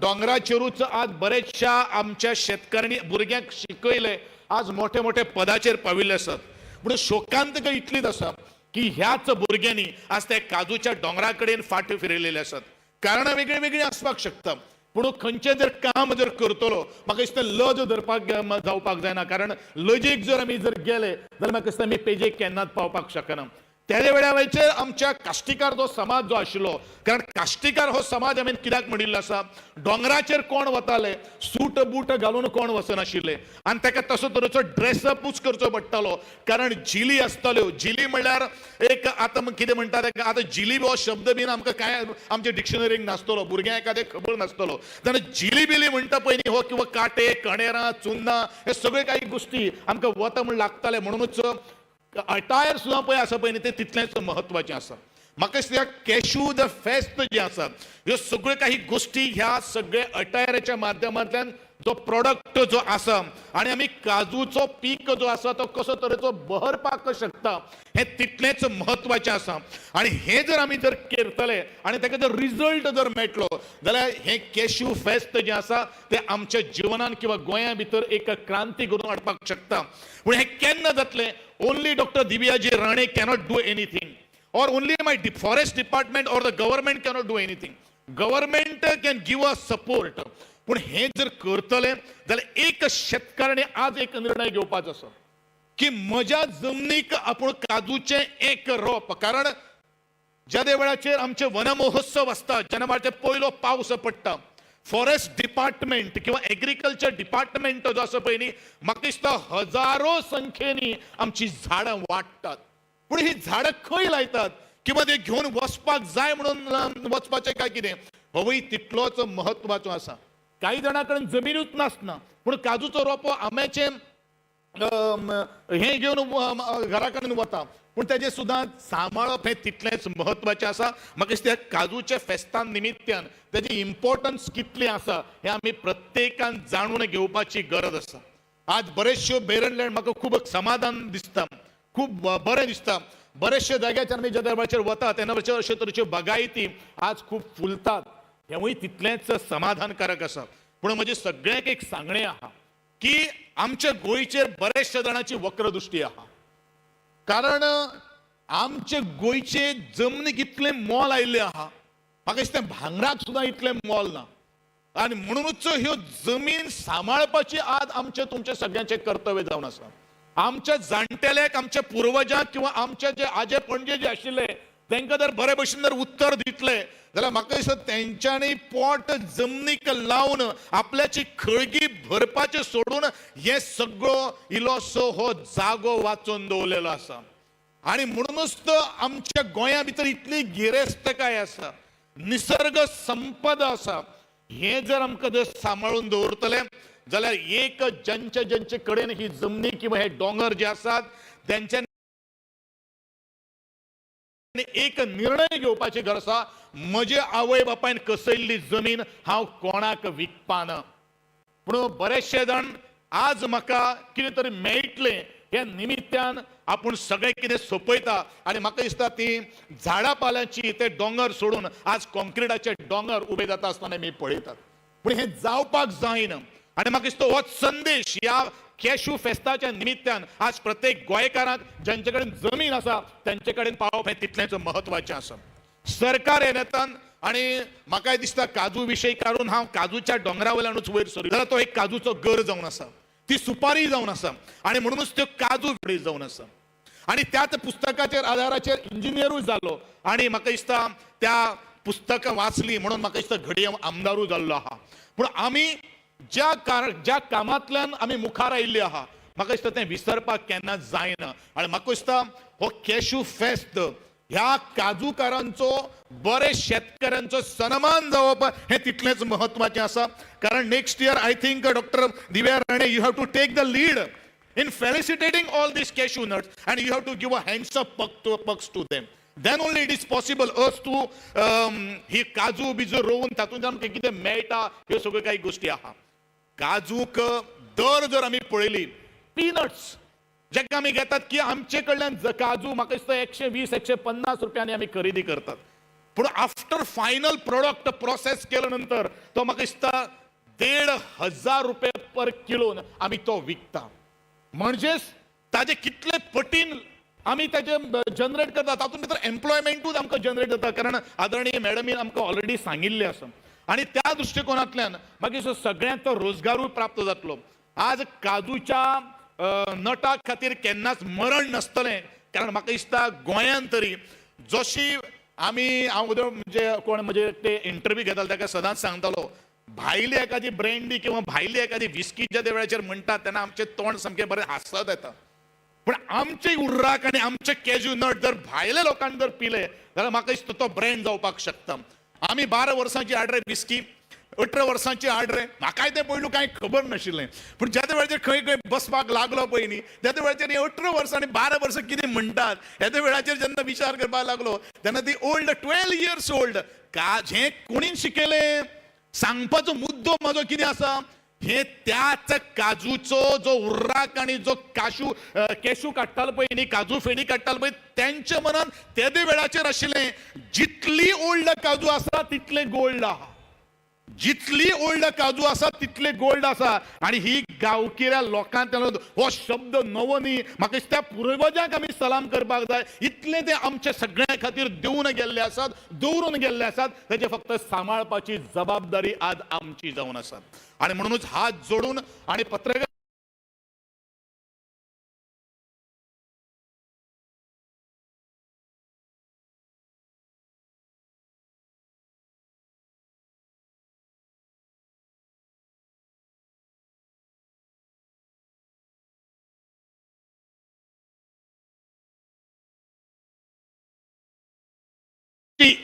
दोंगराचेरूच आज बरेचशा आमच्या शेतकारांनी भुरग्यांक शिकयले, आज मोठे मोठे पदाचेर पाविल्ले आसात. पूण शोकांतका इतलीच आसा की ह्याच भुरग्यांनी आज त्या काजूच्या दोंगरा कडेन फाट फिरयलेले आसात. कारणां वेगळीं वेगळीं आसपाक शकता, पूण खंयचें जर काम जर करतलो, म्हाका दिसता लज धरपाक जावपाक जायना, कारण लजेक जर आमी जर गेले जाल्यार म्हाका दिसता आमी पेजेक केन्नाच पावपाक शकना. त्या वेळाचेर आमच्या काश्टीकार जो समाज जो आशिल्लो, कारण काश्टीकार हो समाज आमी कित्याक म्हणिल्लो आसा, दोंगराचेर कोण वताले, सूट बूट घालून कोण वचनाशिल्ले आनी ताका तसो तरेचो ड्रेसअपूच करचो पडटालो, कारण झिली आसताल्यो. झिली म्हणल्यार एक आतां कितें म्हणटा ताका, आतां झिली हो शब्द बीन आमकां कांय आमच्या डिक्शनरीक नासतलो, भुरग्यांक एखादें खबर नासतलो. तेन्ना झिली बिली म्हणटा पळय न्ही हो, किंवा कांटे, कणेरां, चुन्नां, हे सगळे काही गोश्टी आमकां वता म्हूण लागताले. म्हणूनच अटायर सुद्दां पळय आसा पळय न्ही, तें तितलेंच म्हत्वाचें आसा. म्हाका दिसता कॅश्यू the फेस्त जें आसा, ह्यो सगळ्यो काही गोश्टी ह्या सगळ्या अटायराच्या माध्यमांतल्यान जो प्रोडक्ट जो आसा आनी आमी काजूचो पीक जो आसा तो कसो तरेचो बहरपाक शकता हें तितलेंच म्हत्वाचें आसा. आनी हें जर आमी जर करतले आनी ताका जर रिजल्ट जर मेळटलो जाल्यार हें कॅश्यू फेस्त जें आसा तें आमच्या जिवनान किंवा गोंया भितर एक क्रांती घडोवन हाडपाक शकता. पूण हें केन्ना जातलें? Only doctor Divyaji Rane cannot do anything, or only my forest department or the government cannot do anything. Government can give us support. पूण हें जर करतले जाल्यार एक शेतकाराने आज एक निर्णय घेवपाचो आसा की म्हज्या जमनीक आपूण काजूचें एक रोप, कारण ज्या वेळाचेर आमचे वनमहोत्सव आसता, जेन्ना वेळाचेर पयलो पावस पडटा, फॉरेस्ट डिपार्टमेंट किंवा एग्रीकल्चर डिपार्टमेंट जो आसा पळय न्ही, म्हाका दिसता हजारो संख्येनी आमची झाडां वाडटात. पूण ही झाडां खंय लायतात किंवा ते घेवन वचपाक जाय म्हणून वचपाचें काय कितें, होवूय तितलोच म्हत्वाचो आसा. काही जाणां कडेन जमिनूच नासना, पूण काजूचो रोपो, आंब्याचें हें घेवन घरा कडेन वता, पूण तेजें सुद्दां सांबाळप हें तितलेंच म्हत्वाचें आसा. म्हाका दिसता काजूच्या फेस्तान निमित्यान तेजी इम्पॉर्टन्स कितली आसा हें आमी प्रत्येकान जाणून घेवपाची गरज आसा. आज बरेचश्यो बेरनलँड म्हाका खूब समाधान दिसता, खूब बरें दिसता. बरेचशे जाग्याचेर आमी ज्या वेळाचेर वता तेन्ना अश्यो तरेच्यो बागायती आज खूब फुलतात, हेंवूय तितलेंच समाधानकारक आसा. पूण म्हजें सगळ्यांक एक सांगणें आहा की आमच्या गोंयचेर बरेचशे जाणांची वक्रदृश्टी आहा. कारण आमचे गोंयचे जमनीक इतलें मोल आयिल्लें आहा, म्हाका दिसता भांगराक सुद्दां इतलें मोल ना. आनी म्हणुनूच ह्यो जमीन सांबाळपाची आज आमचें तुमचें सगळ्यांचें कर्तव्य जावन आसा. आमच्या जाणटेल्याक, आमच्या पुर्वजांक किंवा आमचे जे आजे पणजे जे आशिल्ले तांकां जर बरे भशेन जर उत्तर दितले जाल्यार म्हाका दिसता तेंच्यांनी पोट जमनीक लावन आपल्याची खळगी भरपाचें सोडून हे सगळो इल्लोसो हो जागो वाचोवन दवरलेलो आसा. आनी म्हणुनूच तर आमच्या गोंया भितर इतली गिरेस्तकाय आसा, निसर्ग संपदा आसा. हें जर आमकां जर सांबाळून दवरतले जाल्यार एक ज्यांच्या ज्यांचे कडेन ही जमनी किंवा हे दोंगर जे आसात तेंच्यांनी एक निर्णय घेवपाची गरज आसा, म्हजे आवय बापायन कसयल्ली जमीन हांव कोणाक विकपाना. पूण बरेचशे जाण आज म्हाका कितें तरी मेळटलें ह्या निमित्यान आपूण सगळें कितें सोंपयता. आनी म्हाका दिसता ती झाडां पाल्याची ते दोंगर सोडून आज कॉन्क्रिटाचे दोंगर उबे जाता आसतना आमी पळयतात. पूण हें जावपाक जायना. आनी म्हाका दिसता हो संदेश ह्या कॅशू फेस्ताच्या निमित्यान आज प्रत्येक गोंयकारांक ज्यांचे कडेन जमीन आसा तेंचे कडेन पावप हें तितलेंच म्हत्वाचें आसा. सरकार हे नेतान आनी म्हाकाय दिसता काजू विशय काडून हांव काजूच्या दोंगरा वयल्यानूच वयर सरलो जाल्यार तो एक काजूचो गर जावन आसा, ती सुपारी जावन आसा आनी म्हणुनूच त्यो काजू जावन आसा. आनी त्याच पुस्तकाचेर आधाराचेर इंजिनियरूय जालो आनी म्हाका दिसता त्या पुस्तकां वाचली म्हणून म्हाका दिसता घडये हांव आमदारूय जाल्लो आहा. पूण आमी ज्या कामांतल्यान आमी मुखार आयिल्ले आहा म्हाका दिसता तें विसरपाक केन्ना जायना. आनी म्हाका दिसता हो कॅशू फेस्त ह्या काजूकारांचो, बरे शेतकऱ्यांचो सन्मान जावप हें तितलेंच म्हत्वाचें आसा. कारण next year I think doctor Divya Rane, you have to take the lead in felicitating all these cashew nuts and you have to give a hands up perks to them. Then only it is possible us to ही काजू बिजू रोवन तातूंत आमकां कितें मेळटा ह्यो सगळ्यो काही गोश्टी आहा. काजूक दर जर आमी पळयली, पिनट्स जेका आमी घेतात की आमचे कडल्यान काजू म्हाका दिसता 120 150 रुपयांनी आमी खरेदी करतात. पूण आफ्टर फायनल प्रोडक्ट प्रोसेस केल्या नंतर तो म्हाका दिसता 1500 रुपये पर किलोन आमी तो विकता. म्हणजेच ताजे कितले पटीन आमी ताजे जनरेट करता, तातूंत भितर एम्प्लॉयमेंटूच आमकां जनरेट जाता. कारण आदरणीय मॅडमीन आमकां ऑलरेडी सांगिल्लें आसा. आनी त्या दृश्टिकोनांतल्यान मागीर सगळ्यांक तो रोजगारूय प्राप्त जातलो. आज काजूच्या नटा खातीर केन्नाच मरण नासतलें. कारण म्हाका दिसता गोंयांत तरी जशी आमी, हांव म्हणजे कोण म्हणजे ते इंटरव्यू घेतालो ताका सदांच सांगतालो, भायली एखादी ब्रँडी किंवा भायली एखादी विस्की ज्या वेळाचेर म्हणटात तेन्ना आमचें तोंड सामकें बरें हांसत येता. पूण आमचे उर्राक आनी आमचे कॅज्यू नट जर भायल्या लोकांनी जर पिले जाल्यार म्हाका दिसता तो ब्रँड जावपाक शकता. आमी 12 वर्सांची आडरे विस्की, 18 वर्सांची आडरे, म्हाकाय तें पयलू कांय खबर नाशिल्लें. पूण ज्या त्या वेळाचेर खंय खंय बसपाक लागलो पळय न्ही, त्या त्या वेळाचेर 18 वर्सां आनी 12 वर्सां कितें म्हणटात ह्या त्या वेळाचेर जेन्ना विचार करपाक लागलो तेन्ना ती ओल्ड 12 इयर्स ओल्ड का हें कोणीन शिकयलें? सांगपाचो मुद्दो म्हाजो कितें आसा, हे त्याच काजूचो जो उर्राक आनी जो काशू केशू काडटालो पळय न्ही, काजू फेणी काडटालो पळय, तेंच्या मनान तेदे वेळाचेर आशिल्लें जितली ओल्ड काजू आसा तितले गोल्ड आहा, जितली ओल्ड काजू आसा तितले गोल्ड आसा. आनी ही गांवकिऱ्या लोकांक हो शब्द नवो न्ही, म्हाका दिसता पुर्वजांक आमी सलाम करपाक जाय. इतले ते आमचे सगळ्यां खातीर दिवन गेल्ले आसात, दवरून गेल्ले आसात, तेजे फक्त सांबाळपाची जबाबदारी आज आमची जावन आसा. आनी म्हणूनच हात जोडून आनी पत्रकार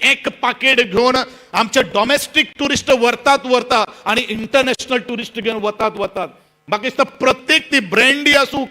एक पाकेट घेवन आमचे डोमेस्टीक टुरिस्ट व्हरतात व्हरता आनी इंटरनॅशनल टुरिस्ट घेवन वतात वतात. म्हाका दिसता प्रत्येक ती ब्रँडी आसूं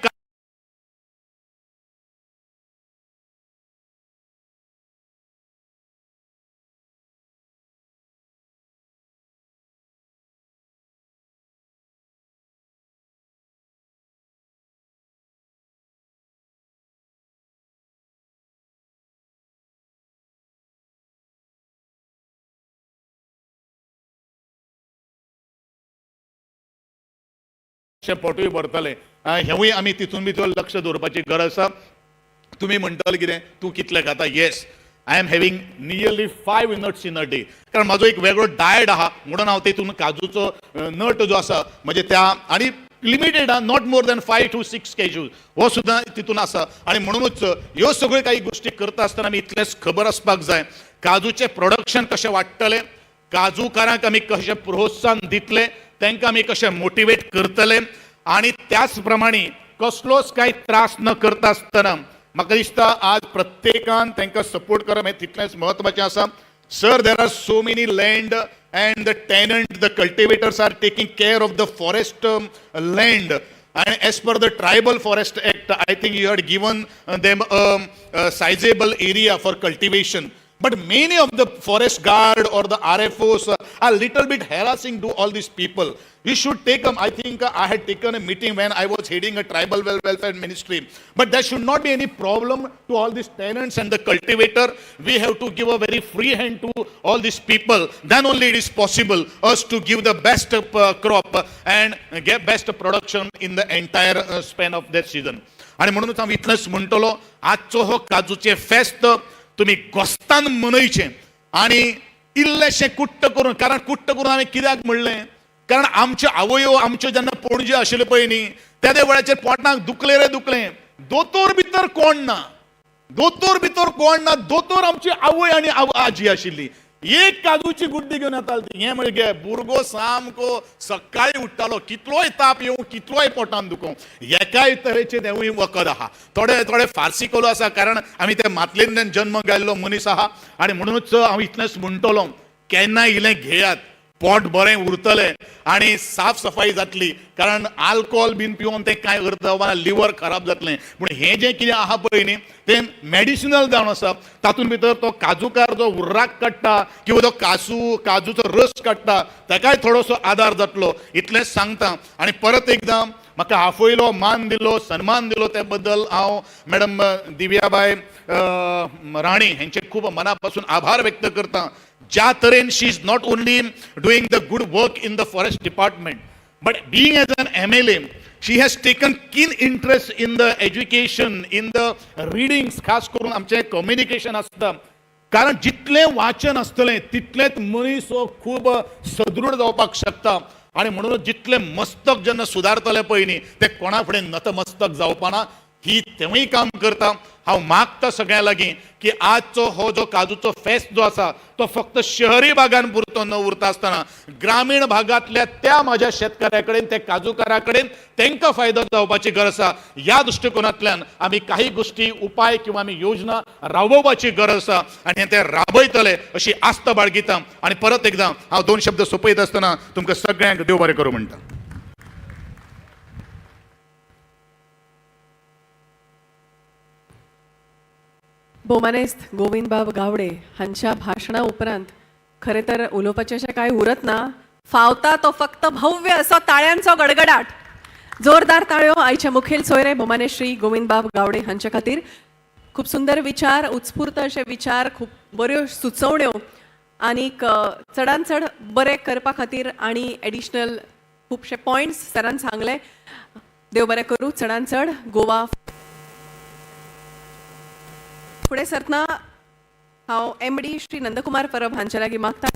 मातशें पोटूय भरतलें. हेंवूय आमी तितून भितर लक्ष दवरपाची गरज आसा. तुमी म्हणटले कितें, तूं कितले खाता? Yes, I am having nearly 5 nuts in a day, कारण म्हाजो एक वेगळो डायट आहा म्हणून हांव तेतून काजूचो नट जो आसा म्हणजे त्या आनी लिमिटेड आहा, not more than 5 to 6 cashews हो सुद्दां तितून आसा. आनी म्हणुनूच ह्यो सगळ्यो काही गोश्टी करता आसतना आमी इतलेंच खबर आसपाक जाय, काजूचें प्रोडक्शन कशें वाडटलें, काजूकारांक आमी कशें प्रोत्साहन दितले, तांकां आमी कशें मोटिवेट करतले आनी त्याच प्रमाणे कसलोच कांय त्रास न करता आसतना म्हाका दिसता आज प्रत्येकान तांकां सपोर्ट करप हें तितलेंच म्हत्वाचें आसा. Sir, there are so many land and the tenant, the cultivators are taking care of the forest land. And as per the Tribal Forest Act, I think you had given them a sizable area for cultivation. But many of the forest guard or the RFOs are little bit harassing to all these people. We should take them. I think I had taken a meeting when I was heading a tribal welfare ministry. But there should not be any problem to all these tenants and the cultivator. We have to give a very free hand to all these people. Then only it is possible us to give the best crop and get best production in the entire span of that season. आणि म्हणूनच हांव इतलेंच म्हणटलो, आजचो हो काजूचें फेस्त तुमी गोस्तान मनयचें आनी इल्लेशें कुट्ट करून, कारण कुट्ट करून हांवें कित्याक म्हणलें, कारण आमच्यो आवयो आमच्यो जेन्ना पणजे आशिल्ल्यो पळय न्ही, तेदे वेळाचेर पोटाक दुखलें रे दुखलें, दोतोर भितर कोण ना, दोतोर भितर कोण ना, दोतोर आमची आवय आनी आजी आशिल्ली. एक काजूची गुड्डी घेवन येताली ती, हें म्हणजे भुरगो सामको सकाळी उठ्ठालो, कितलोय ताप येवं, कितलोय पोटान दुखोवं, एकाय तरेचें तेवूय वखद आहा. थोडे थोडे फारसी कोलो आसा, कारण आमी ते मातलेंतल्यान जन्म गेल्लो मनीस आहा. आनी म्हणूनच हांव इतलेंच म्हणटलो, केन्ना इल्लें घेयात, पोट बरें उरतलें आनी साफ सफाई जातली. कारण आल्कोहोल बीन पिवन तें कांय अर्थ जावपा ना, लिवर खराब जातलें. पूण हें जें कितें आहा पळय न्ही, तें मेडिसिनल जावन आसा. तातूंत भितर तो काजूकार जो उर्राक काडटा किंवा तो काजूचो रस काडटा, ताकाय थोडोसो आदार जातलो, इतलेंच सांगता. आनी परत एकदां म्हाका आफयलो, मान दिलो, सन्मान दिलो, त्या बद्दल हांव मॅडम दिव्याबाय राणे हेंचे खूब मना पासून आभार व्यक्त करता. ज्या तरेन she is not only doing the good work in the forest department, but being as an MLA, she has taken keen interest in the education, in the readings, खास करून आमचें कम्युनिकेशन आसता. कारण जितलें वाचन आसतलें तितलेंच मनीस हो खूब सदृढ जावपाक शकता. आनी म्हणून जितलें मस्तक जेन्ना सुदारतलें पळय न्ही, तें कोणा फुडें नतमस्तक जावपाना, ही तेंवूय काम करता. हांव मागता सगळ्यां लागीं की आजचो हो जो काजूचो फेस्त जो आसा तो फक्त शहरी भागान पुरतो न उरता आसतना ग्रामीण भागांतल्या त्या म्हाज्या शेतकाऱ्या कडेन, त्या काजूकारा कडेन तांकां फायदो जावपाची गरज आसा. ह्या दृश्टिकोनांतल्यान आमी काही गोश्टी उपाय किंवा आमी योजना राबोवपाची गरज आसा आनी ते राबयतले अशी आस्त बाळगिता. आनी परत एकदां हांव दोन शब्द सोंपयत आसतना तुमकां सगळ्यांक देव बरें करूं म्हणटा. भोवमानेस्त गोविंदबाब गावडे हांच्या भाशणा उपरांत खरें तर उलोवपाचें अशें कांय उरत ना. फावता तो फक्त भव्य असो ताळ्यांचो गडगडाट. जोरदार ताळयो आयचे मुखेल सोयरे भोवमानेस्त श्री गोविंदबाब गावडे हांचे खातीर. खूब सुंदर विचार, उत्स्फूर्त अशे विचार, खूब बऱ्यो सुचोवण्यो आनीक चडान चड बरें करपा खातीर आनी एडिशनल खुबशे पॉयंट्स सरान सांगले. देव बरें करूं चडान चड गोवा फुडें सरतना हांव एमडी श्री नंदकुमार परब हांचे लागीं मागता.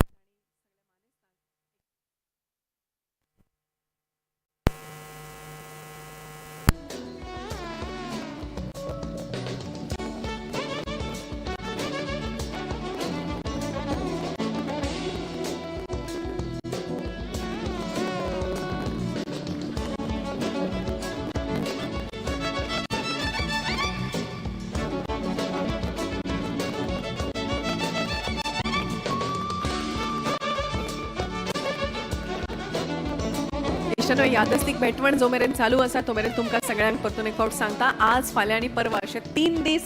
इश्टांनो, यादस्तीक भेटवण जो मेरेन चालू आसा तो मेरेन तुमकां सगळ्यांक परतून एक फावट सांगता, आज, फाल्यां आनी परवा अशे 3 दीस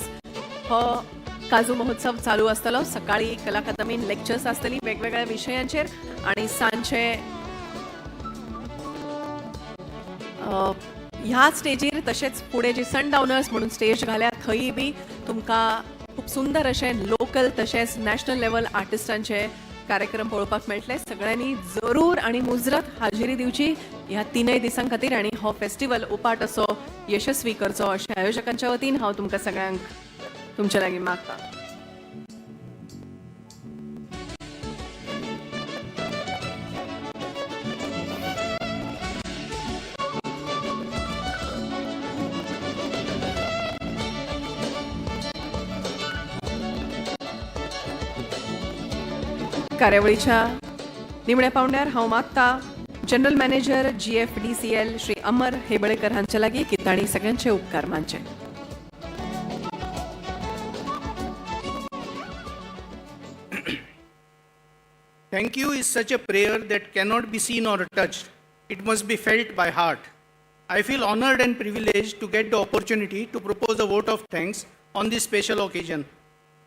हो काजू महोत्सव चालू आसतलो. सकाळी कला अकादमीन लेक्चर्स आसतली वेगवेगळ्या विशयांचेर आनी सांजचे ह्या स्टेजीर तशेंच फुडें जी सनडावनर्स म्हणून स्टेज घाल्या थंय बी तुमकां खूब सुंदर अशें लोकल तशेंच नॅशनल लेवल आर्टिस्टांचे कार्यक्रम पळोवपाक मेळटले. सगळ्यांनी जरूर आनी मुजरत हाजेरी दिवची. ह्या तिनय दिसां खातीर आनी हो फेस्टिवल उपाट असो यशस्वी करचो अशें आयोजकांच्या वतीन हांव तुमकां सगळ्यांक तुमच्या लागीं मागता. कार्यावळीच्या निमण्या पावंड्यार हांव मागता general manager GFDCL Shri Amar Hebalekar हांचे लागीं की तांणी सगळ्यांचे उपकार मानचे. Thank you is such a prayer that cannot be seen or touched. It must be felt by heart. I feel honored and privileged to get the opportunity to propose a vote of thanks on this special occasion.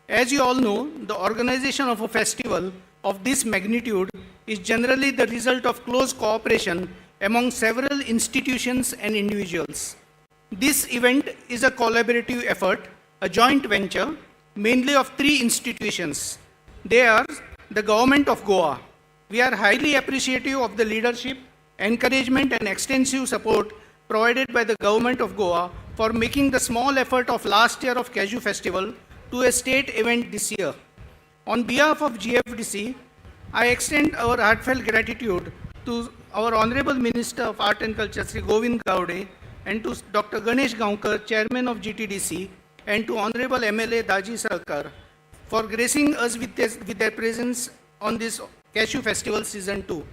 As you all know, the organization of a festival of this magnitude is generally the result of close cooperation among several institutions and individuals. This event is a collaborative effort, a joint venture, mainly of three institutions. They are the Government of Goa. We are highly appreciative of the leadership, encouragement, and extensive support provided by the Government of Goa for making the small effort of last year of Cashew Festival to a state event this year. On behalf of GFDC, I extend our heartfelt gratitude to our Honorable Minister of Art and Culture, Sri Govind Gaude, and to Dr. Ganesh Gaonkar, Chairman of GTDC, and to Honorable MLA Daji Sarkar for gracing us with their presence on this Cashew Festival Season 2.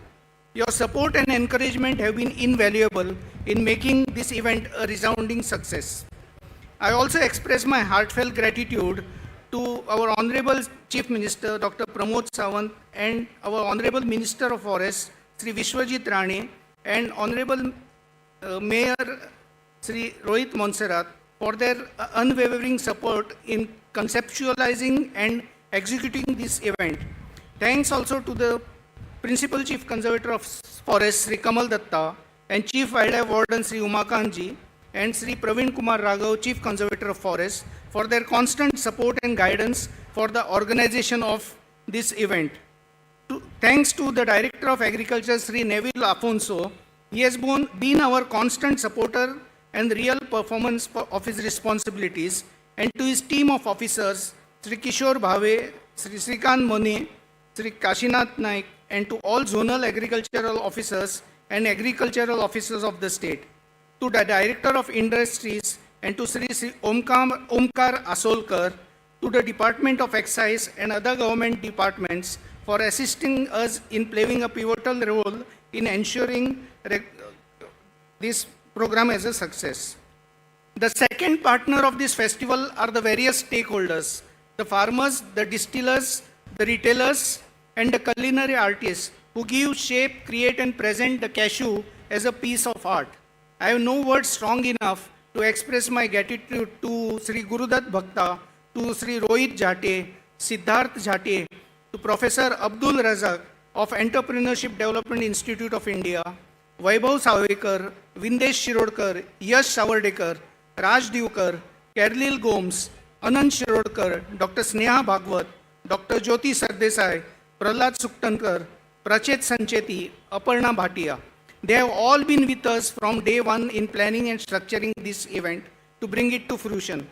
Your support and encouragement have been invaluable in making this event a resounding success. I also express my heartfelt gratitude to our Honorable Chief Minister, Dr. Pramod Sawant, and our Honorable Minister of Forests, Sri Vishwajit Rane, and Honorable Mayor Sri Rohit Monserrat for their unwavering support in conceptualizing and executing this event. Thanks also to the Principal Chief Conservator of Forests, Sri Kamal Datta, and Chief Wildlife Warden, Sri Umakant, and Sri Praveen Kumar Raghav, Chief Conservator of Forests, for their constant support and guidance for the organization of this event. Thanks to the Director of Agriculture, Sri Neville Afonso. He has been our constant supporter and real performance of his responsibilities, and to his team of officers, Sri Kishore Bhave, Sri Srikant Mone, Sri Kashinath Naik, and to all zonal agricultural officers and agricultural officers of the state, to the Director of Industries, and to Sri Omkar Asolkar, to the Department of Excise and other government departments for assisting us in playing a pivotal role in ensuring this program as a success. The second partner of this festival are the various stakeholders, the farmers, the distillers, the retailers, and the culinary artists who give shape, create, and present the cashew as a piece of art. I have no words strong enough to express my gratitude to Sri Gurudutt Bhakta, to Sri Rohit Jate, Siddharth Jate, to Professor Abdul Razak of Entrepreneurship Development Institute of India, Vaibhav Savekar, Vindesh Shirodkar, Yash Savardekar, Raj Divkar, Kerlil Gomes, Anand Shirodkar, Dr. Sneha Bhagwat, Dr. Jyoti Sardesai, Prahlad Suktankar, Prachet Sancheti, Aparna Bhatia. They have all been with us from day one in planning and structuring this event to bring it to fruition.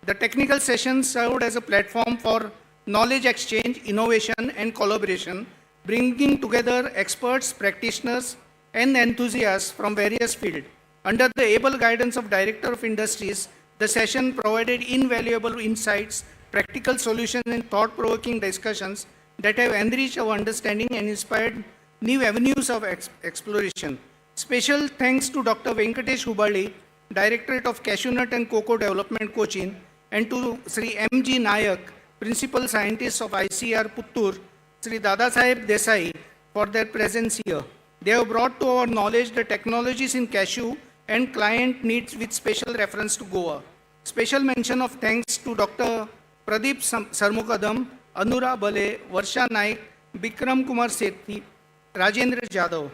The technical sessions served as a platform for knowledge exchange, innovation, and collaboration, bringing together experts, practitioners, and enthusiasts from various fields. Under the able guidance of Director of Industries, the session provided invaluable insights, practical solutions, and thought-provoking discussions that have enriched our understanding and inspired new avenues of exploration. Special thanks to Dr. Venkatesh Hubballi, Directorate of Cashew Nut and Cocoa Development, Cochin, and to Sri M.G. Nayak, Principal Scientist of ICR Puttur, Sri Dadasaheb Desai, for their presence here. They have brought to our knowledge the technologies in cashew and client needs with special reference to Goa. Special mention of thanks to Dr. Pradeep Sarmokadam, Anura Bale, Varsha Naik, Bikram Kumar Sethi, Rajendra Jadhav.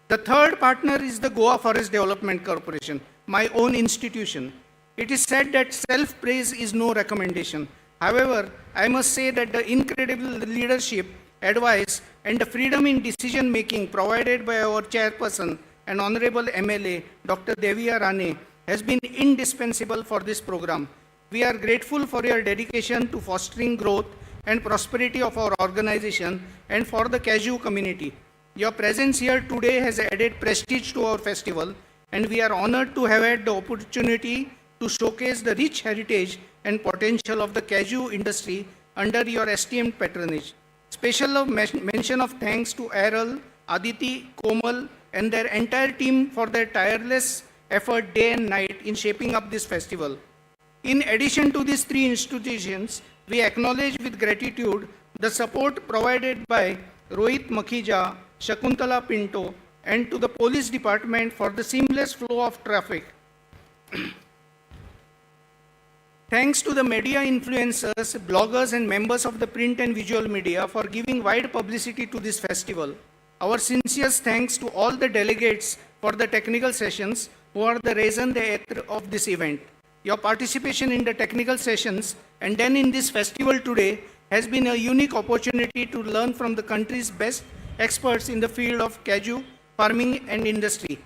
The third partner is the Goa Forest Development Corporation, my own institution. It is said that self-praise is no recommendation. However, I must say that the incredible leadership, advice, and the freedom in decision-making provided by our chairperson, and Honorable MLA Dr. Deviya Rane has been indispensable for this program. We are grateful for your dedication to fostering growth and prosperity of our organization and for the cashew community. Your presence here today has added prestige to our festival, and we are honored to have had the opportunity to showcase the rich heritage and potential of the cashew industry under your esteemed patronage. Special of mention of thanks to Errol, Aditi, Komal, and their entire team for their tireless effort day and night in shaping up this festival. In addition to these three institutions, we acknowledge with gratitude the support provided by Rohit Makhija, Shakuntala Pinto, and to the police department for the seamless flow of traffic. Thanks to the media influencers, bloggers, and members of the print and visual media for giving wide publicity to this festival. Our sincere thanks to all the delegates for the technical sessions who are the raison d'etre of this event. Your participation in the technical sessions and then in this festival today has been a unique opportunity to learn from the country's best experts in the field of cashew farming and industry.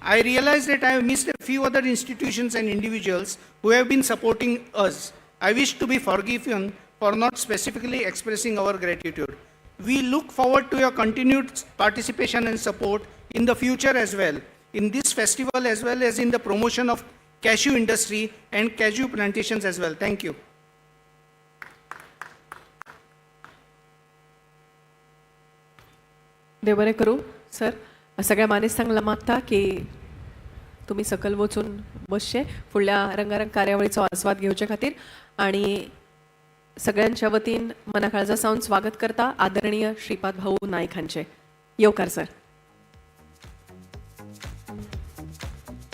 I realize that I have missed a few other institutions and individuals who have been supporting us. I wish to be forgiven for not specifically expressing our gratitude. We look forward to your continued participation and support in the future as well, in this festival as well as in the promotion of cashew industry and cashew plantations as well. Thank you. देव बरें करूं sir. सगळ्या मानेस्तांक मागता की तुमी सकयल वचून बसचे फुडल्या रंगारंग कार्यावळीचो आस्वाद घेवचे खातीर आणि सगळ्यांच्या वतीन मना काळजा सावन स्वागत करता आदरणीय श्रीपाद भाऊ नाईक हांचे. येवकार सर.